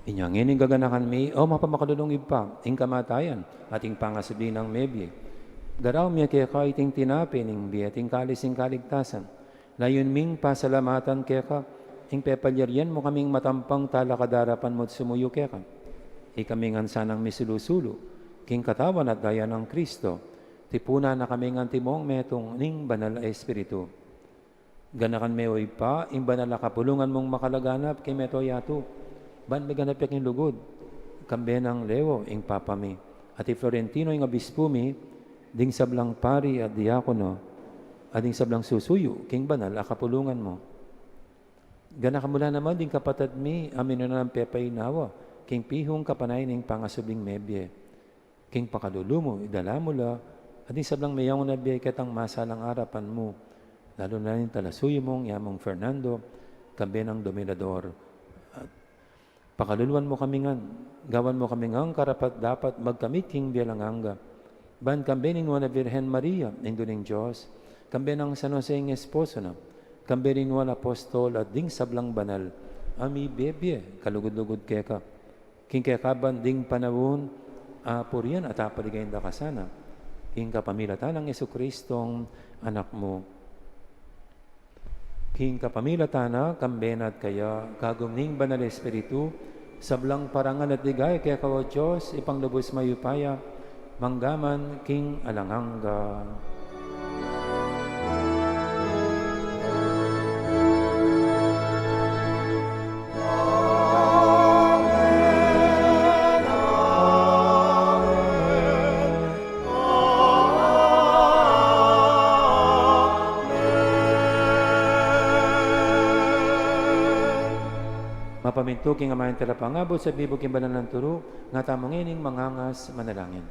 Inya ngeni gaganakan mi, O mapamakalulung Ibpa, ing kamatayan at ing pangasubli nang mebie. Daraun mi keka iting tinape ning bie at ing kalis ning kaligtasan. Layun ming pasalamatan keka ing pepalyarian mu kaming matampang talakad king arapan mu at sumuyu keka. Ikami ngan sanang misulu-sulu king katawan at daya nang Kristo, tipunan na kami ngan antimong metung ning Banal a Espiritu. Ganakan me, O Ibpa, ing banal a kapulungan mung makalaganap king mabilug a yatu, ban miganap ya king lugud, kambe nang Leo ing Papa mi, at i Florentino ing Obispu mi, ding sablang pari at diakono, at ding sablang susuyu king banal a kapulungan mu. Ganakan mu la naman ding kapatad mi a minuna nang pepainawa king pihung kapanayan ning pangasubling mebie. King pakalulu mu, idala mu la, at ding sablang meyangu na bie ketang masalang arapan mu, lalu na ring talasuyu mung i Among Fernando, kambe nang Dominador. At pakaluluan mu kami ngan, gawan mu kami ngan karapat-dapat magkamit king bie alang angga, ban kambe ning Nuan a Virgen Maria, Indu ning Dios, kambe nang San Jose ing esposo na, kambe ring Nuan a Apostol at ding sablang banal a mibebie kalugud-lugud keka. King kekaban ding panaun, a purian at apaligayan da ka sana, king kapamilatan nang Jesucristong Anak mu. King kapamilatan na, kambe na at kaya, kagum ning Banal a Espiritu, sablang parangal at ligaya keka, O Dios, Ibpang lubus mayupaya, mangga man king alang angga. Mapamintu king amanung talapangabus at mibug king banal a turu, nga tamu ngening mangangas manalangin.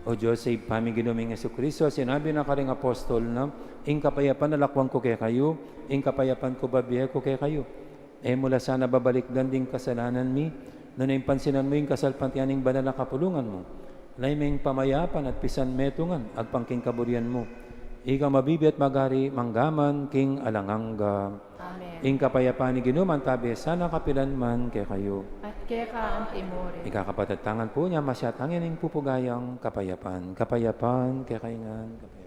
O Dios, Ibpa ming Ginu ming Jesucristo, sinabi na karing apostol na, ing kapayapan lakwan ku kekayu, ing kapayapan ku bibie ku kekayu. E mu la sana babalikdan ding kasalanan mi, nune ing pansinan mu ing kasalpantayanan ning banal a kapulungan mu. Lagyu meng pamayapan at pisan metungan, agpang king kaburian mu. Ika mabibie at magari, mangga man king alang angga. Amen. Ing kapayapan ning Ginu mantabe sana kapilan man kekayu. At keka antimurin. Ikakapatad tang pu nya, masyat tang ing pupugayang kapayapan. Kapayapan kekayu ngan, kapayapan.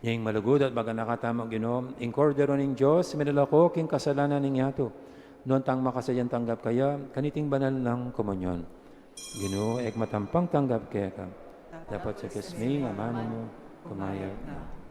Ing malugud at maganaka tamu, Ginu, ing Kordero ning Dios, minalako king kasalanan ning yatu. Nuan tang makasadyang tanggap kaya kaniting banal nang komunyon. Ginu, e ku matampang tanggap keka. Dapot sa kesmi, amanu mu, kumayap na.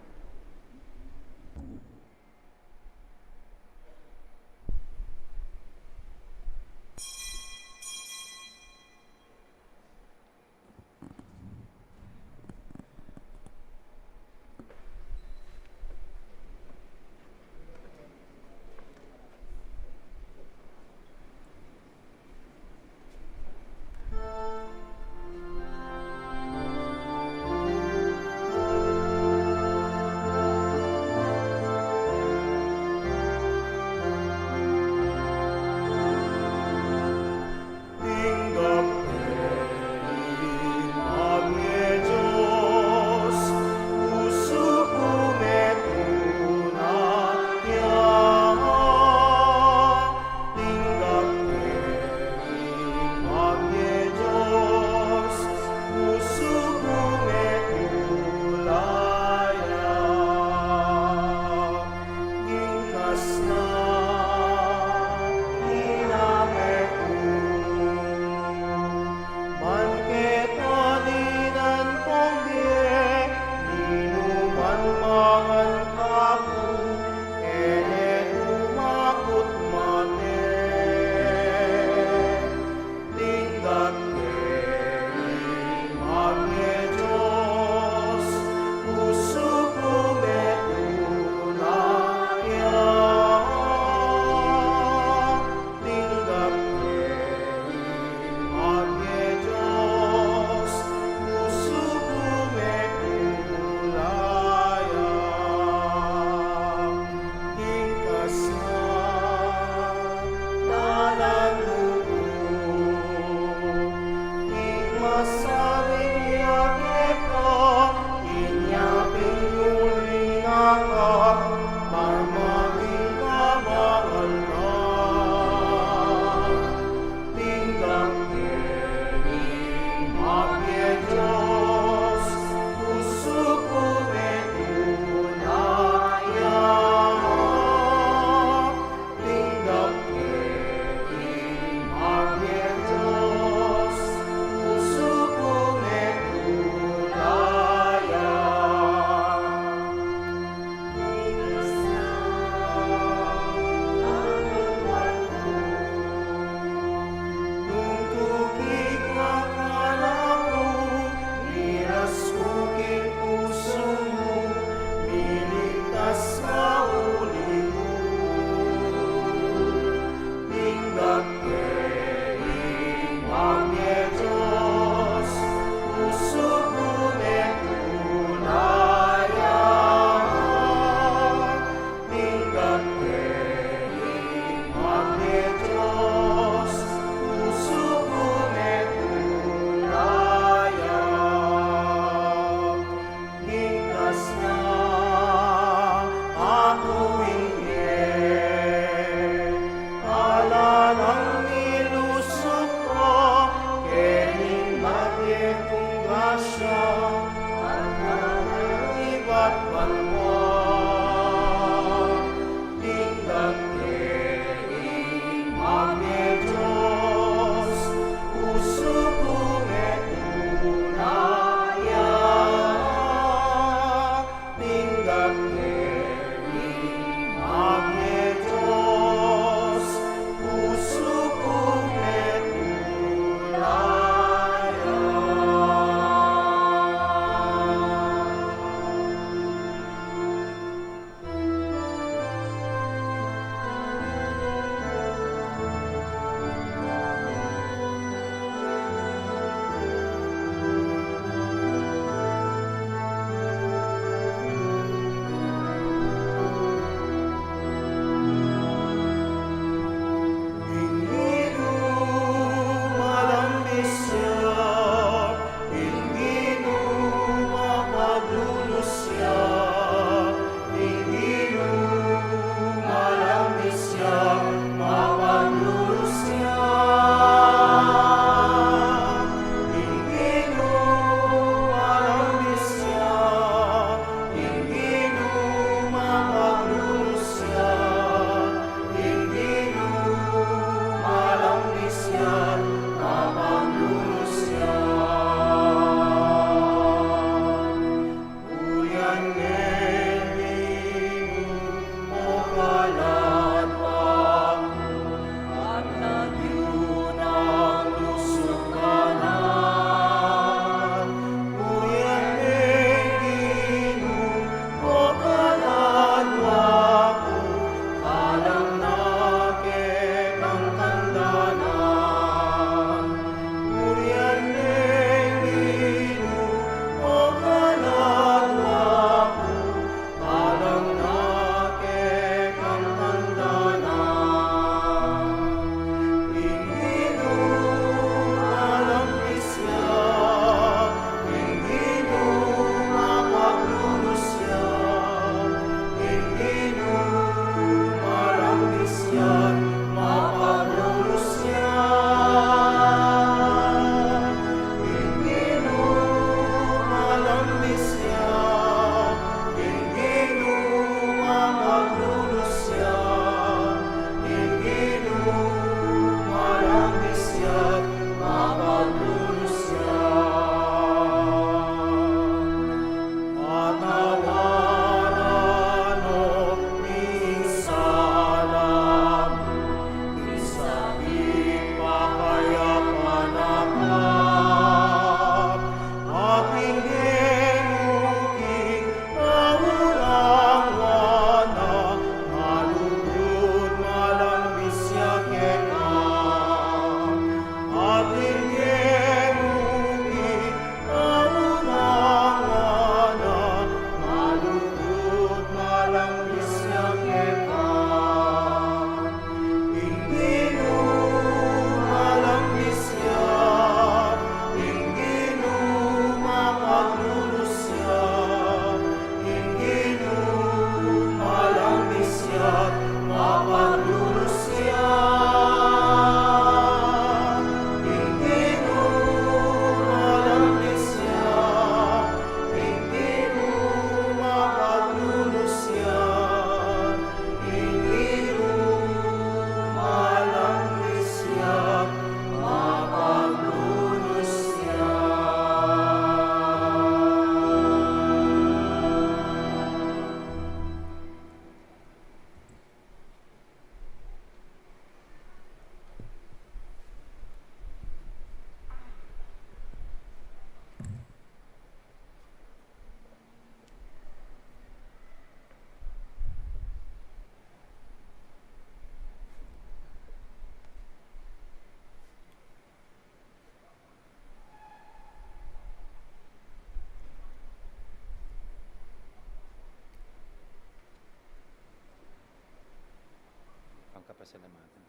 Salamatan.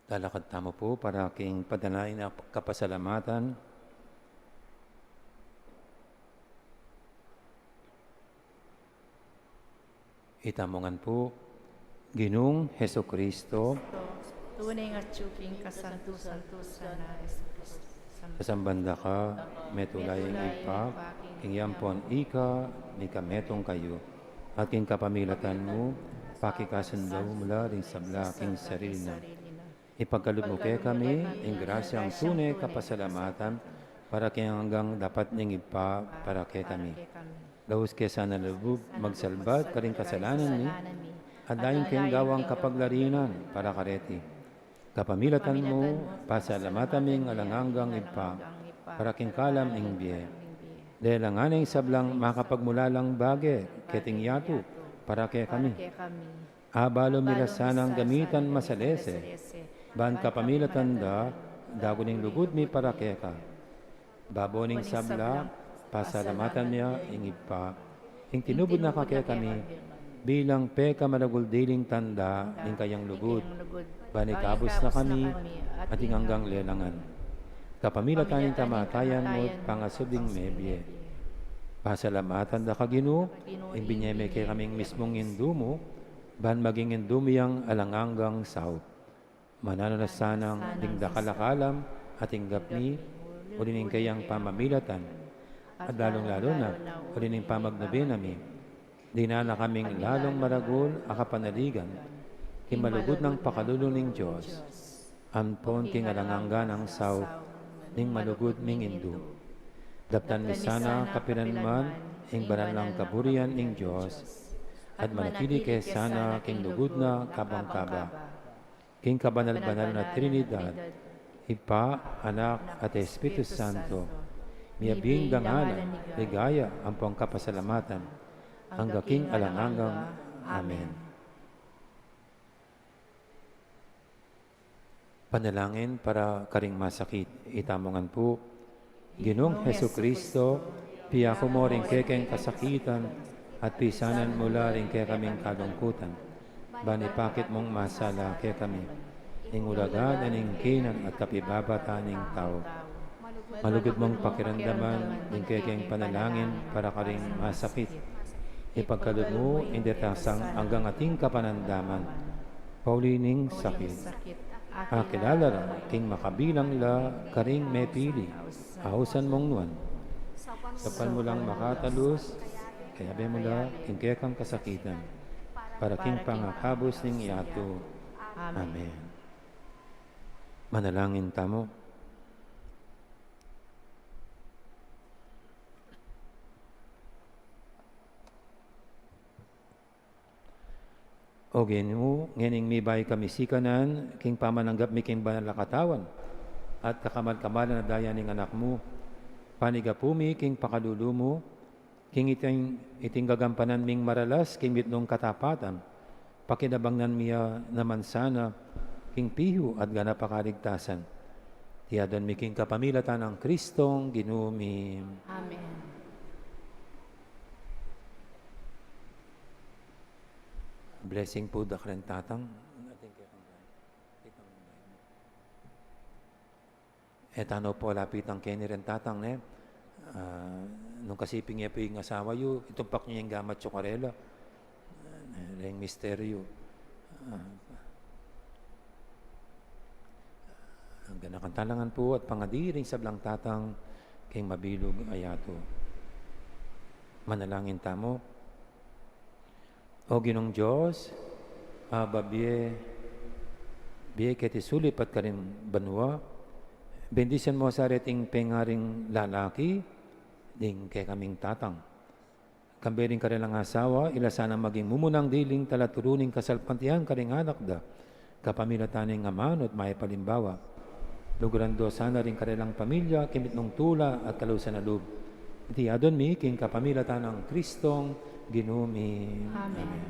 Lalakad tamu pu para king panalangin a kapasalamatan. Itamu ngan pu, Ginung Jesucristo. Tune ngan atyu king kasantusan-tusan a Jesucristo. Sasamban da ka, metung ing Ibpa, king ampon ika, mikametung kayu. At king kapamilatan mu, pakikasundu mu la ring sabla king sarili na. Ipagkalub mu kekami ing grasyang tune kapasalamatan para king anggang dapat ning Ibpa para kekami. Laus ke sana lub magsalbat karing kasalanan mi, at dayang keng gawang kapaglarinan para kareti. Kapamilatan mu, pasalamatan ming alang anggang Ibpa para king kalam ning bie. Lelangan ing sablang makapagmulalang bage keting yatu para kekami. Abalu mi la sanang gamitan masalese, ban kapamilatan da, dagun ing lugud mi para keka. Babo ning sabla, pasalamatan mi ing Ibpa, ing tinubud na kekami, bilang pekamaragul diling tanda ning kayang lugud, ban ikabus na kami at ing anggang lelangan. Kapamilatan ning kamatayan mu at pangasubling mebie. Pasalamatan da ka, Ginu, ing binie me kekaming mismung Indu mu, ban maging Indu mi yang alang anggang saup. Mananu na sanang ding dakal a kalam at inggap mi, uli ning kayang pamamilatan, at lalung-lalu na, uli ning pamagnabi na mi, dinan na kaming lalung maragul a kapanaligan, king malugud nang pakalulu ning Dios, ampon king alang angga nang saup ning malugud ming Indu. Daptan mi sana kapilan man ing banal nang kaburian ning Dios, at manatili ke sana king lugud na kabang kaba. King kabanal-banal na Trinidad, Ibpa, Anak, at Espiritu Santo, miyabie ing dangalan, ligaya, ampong kapasalamatan, angga king alang angga. Amen. Panalangin para karing masakit. Itamu ngan pu, Ginung Jesucristo, piyaku mu ring kekeng kasakitan at pisanan mu la ring kekaming kalungkutan. Ban ipakit mung masala kekami ing ulaga na ning kaynan at kapibabatan ning tau. Malugud mung pakiramdaman ing kekeng panalangin para karing masakit. Ipagkalub mu ing detang anggang ating kapanandaman pauli ning sakit. Akilala ra king makabilang la karing mepili, ausan mung nuan. Saupan mu lang makatalus, kayabe mu la king kekang kasakitan, para king pangakabus ning yatu. Amen. Manalangin tamu. O Ginu, ngening mibay kami sikanan, king pamananggap mi king banal a katawan at kakamal-kamalan a daya ning Anak mu, panigapu mi king pakalulu mu, king iting, iting gagampanan ming maralas king mitmung katapatan, pakinabangnan mi ya naman sana king pihu at ganap a kaligtasan. Iti adwan mi king kapamilatan nang Kristong Ginu mi. Amen. Blessing pu da karen tatang. E tana pu lapitan keni ren tatang, ne? Ah, nung kasiping ya pu ing asawa yu, itumpak yu ing gamat yu karela. Reng misteryu. Ah, ganakan tamu la ngan pu at pangadi ring sablang tatang king mabilug a yatu. Manalangin tamu. O Ginung Dios, a babie, bie keti sulip at karin banua, bendisyun mu sa reting pengaring lalaki, ding kekaming tatang. Kambe ring karelang asawa, ila sana maging mumunang diling talaturu ning kasalpantayanan karing anak da, kapamilatan ning amanu at mayap a alimbawa. Luguran do sana ring karelang pamilya, king mitmung tula at kalusan a lub. Iti adwan mi, king kapamilatan nang Kristong Ginu mi. Amen. Amen.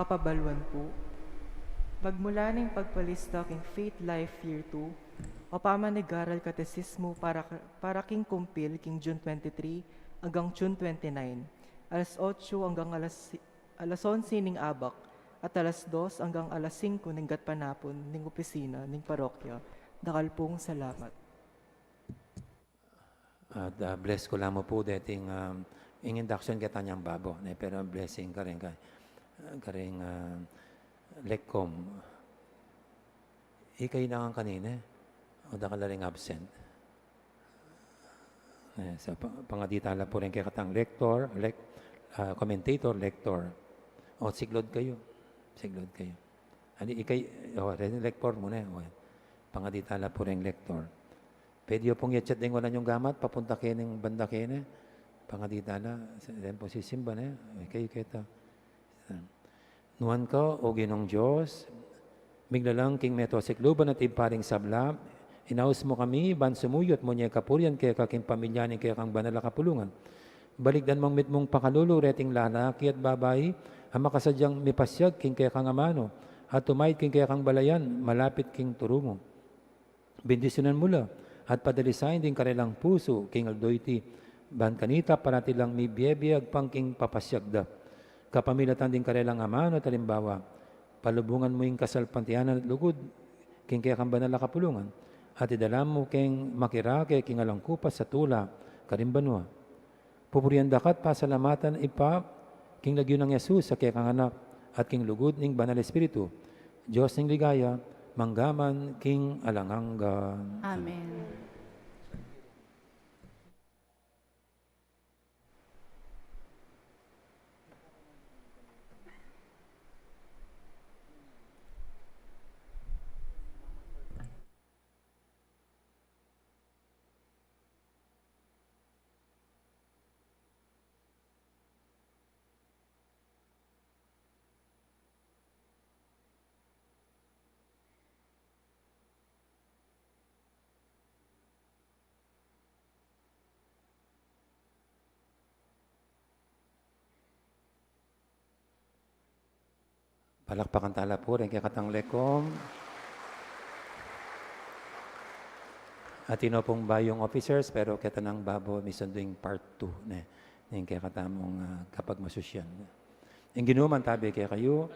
Kapabaluan pu. Magmula ning pagpalista king Faith Life Year two, o pamanigaral katesismo para, para king kumpil king June twenty-three anggang June twenty-nine. alas otso anggang alas, alas onse ning abak, at alas dos anggang alas singko ning gatpanapun ning opisina ning parokya. Dakal pung salamat. At, ah, bless ku la mu pu deting, ah, ing induction keta nyang babo, ne, pero blessing karing, ka-, karing, ah, lekkom. Ikayu la ngan kanine, o dakal la ring absent. Eh, sa pa-, pangadita la pu ring kekatang lector, lec-, ah, commentator, lector. O, siglod kayu. Siglod kayu. Ani, ikay, o, ren lector mu ne, o. Pangadita la pu ring lector. Pwede yu pung i-chat deng wala yung gamat, papunta kene, banda kene. Pangadita la, sa-, ren pu sisimba ne, ikay, keta. Nuan ka, O Ginung Dios, miglalang king meto sikluban at ibpa ring sabla, inaus mu kami, ban sumuyu at munye kapurian keka king pamilya ning kekang banal a kapulungan. Balikdan mung mitmung pakalulu reting lalaki at babai, a makasadyang mipasyag king kekang amanu, at tumaid king kekang balayan, malapit king turu mu. Bendisyunan mu la, at padalisayan ding karelang pusu king aldo iti, ban kanita parati lang mibie-bie agpang king papasyag da. Kapamilatan ding karelang amanu at alimbawa, palubungan mu ing kasalpantayanan at lugud king kekang banal a kapulungan, at idala mu keng makirake king alang kupas a tula karing banua. Pupurian da ka at pasalamatan, Ibpa, king lagyu nang Jesus a kekang Anak, at king lugud ning Banal Espiritu, Dios ning ligaya, mangga man king alang angga. Amen. Palakpakan tala pu ring kekatang lekkom. Atin no pung bayung officers, pero keta nang babo misundu ing part two, ne, ning kekatamung, ah, kapagmasusyan. Ing Ginu mantabi kekayu.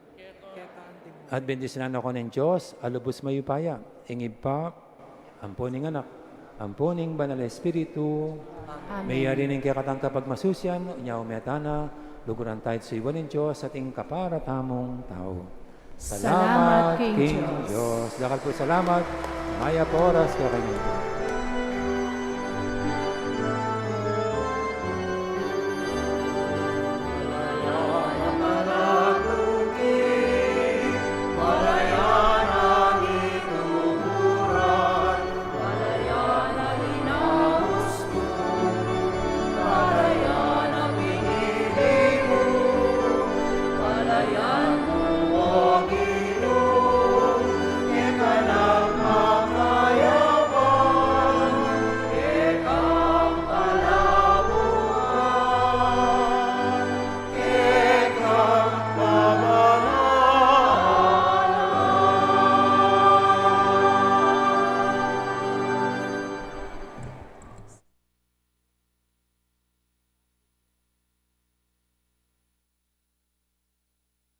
At bendisyunan na kayu ning Dios a lubus mayupaya, ing Ibpa, ampo ning Anak, ampo ning Banal a Espiritu. Amen. Meyari ning kekatang kapagmasusyan, inya ume tana, luguran taya ing suyuan ning Dios at ing kapara tamung tau. Salamat king Dios. Dakal pung salamat, mayap a oras kekayu.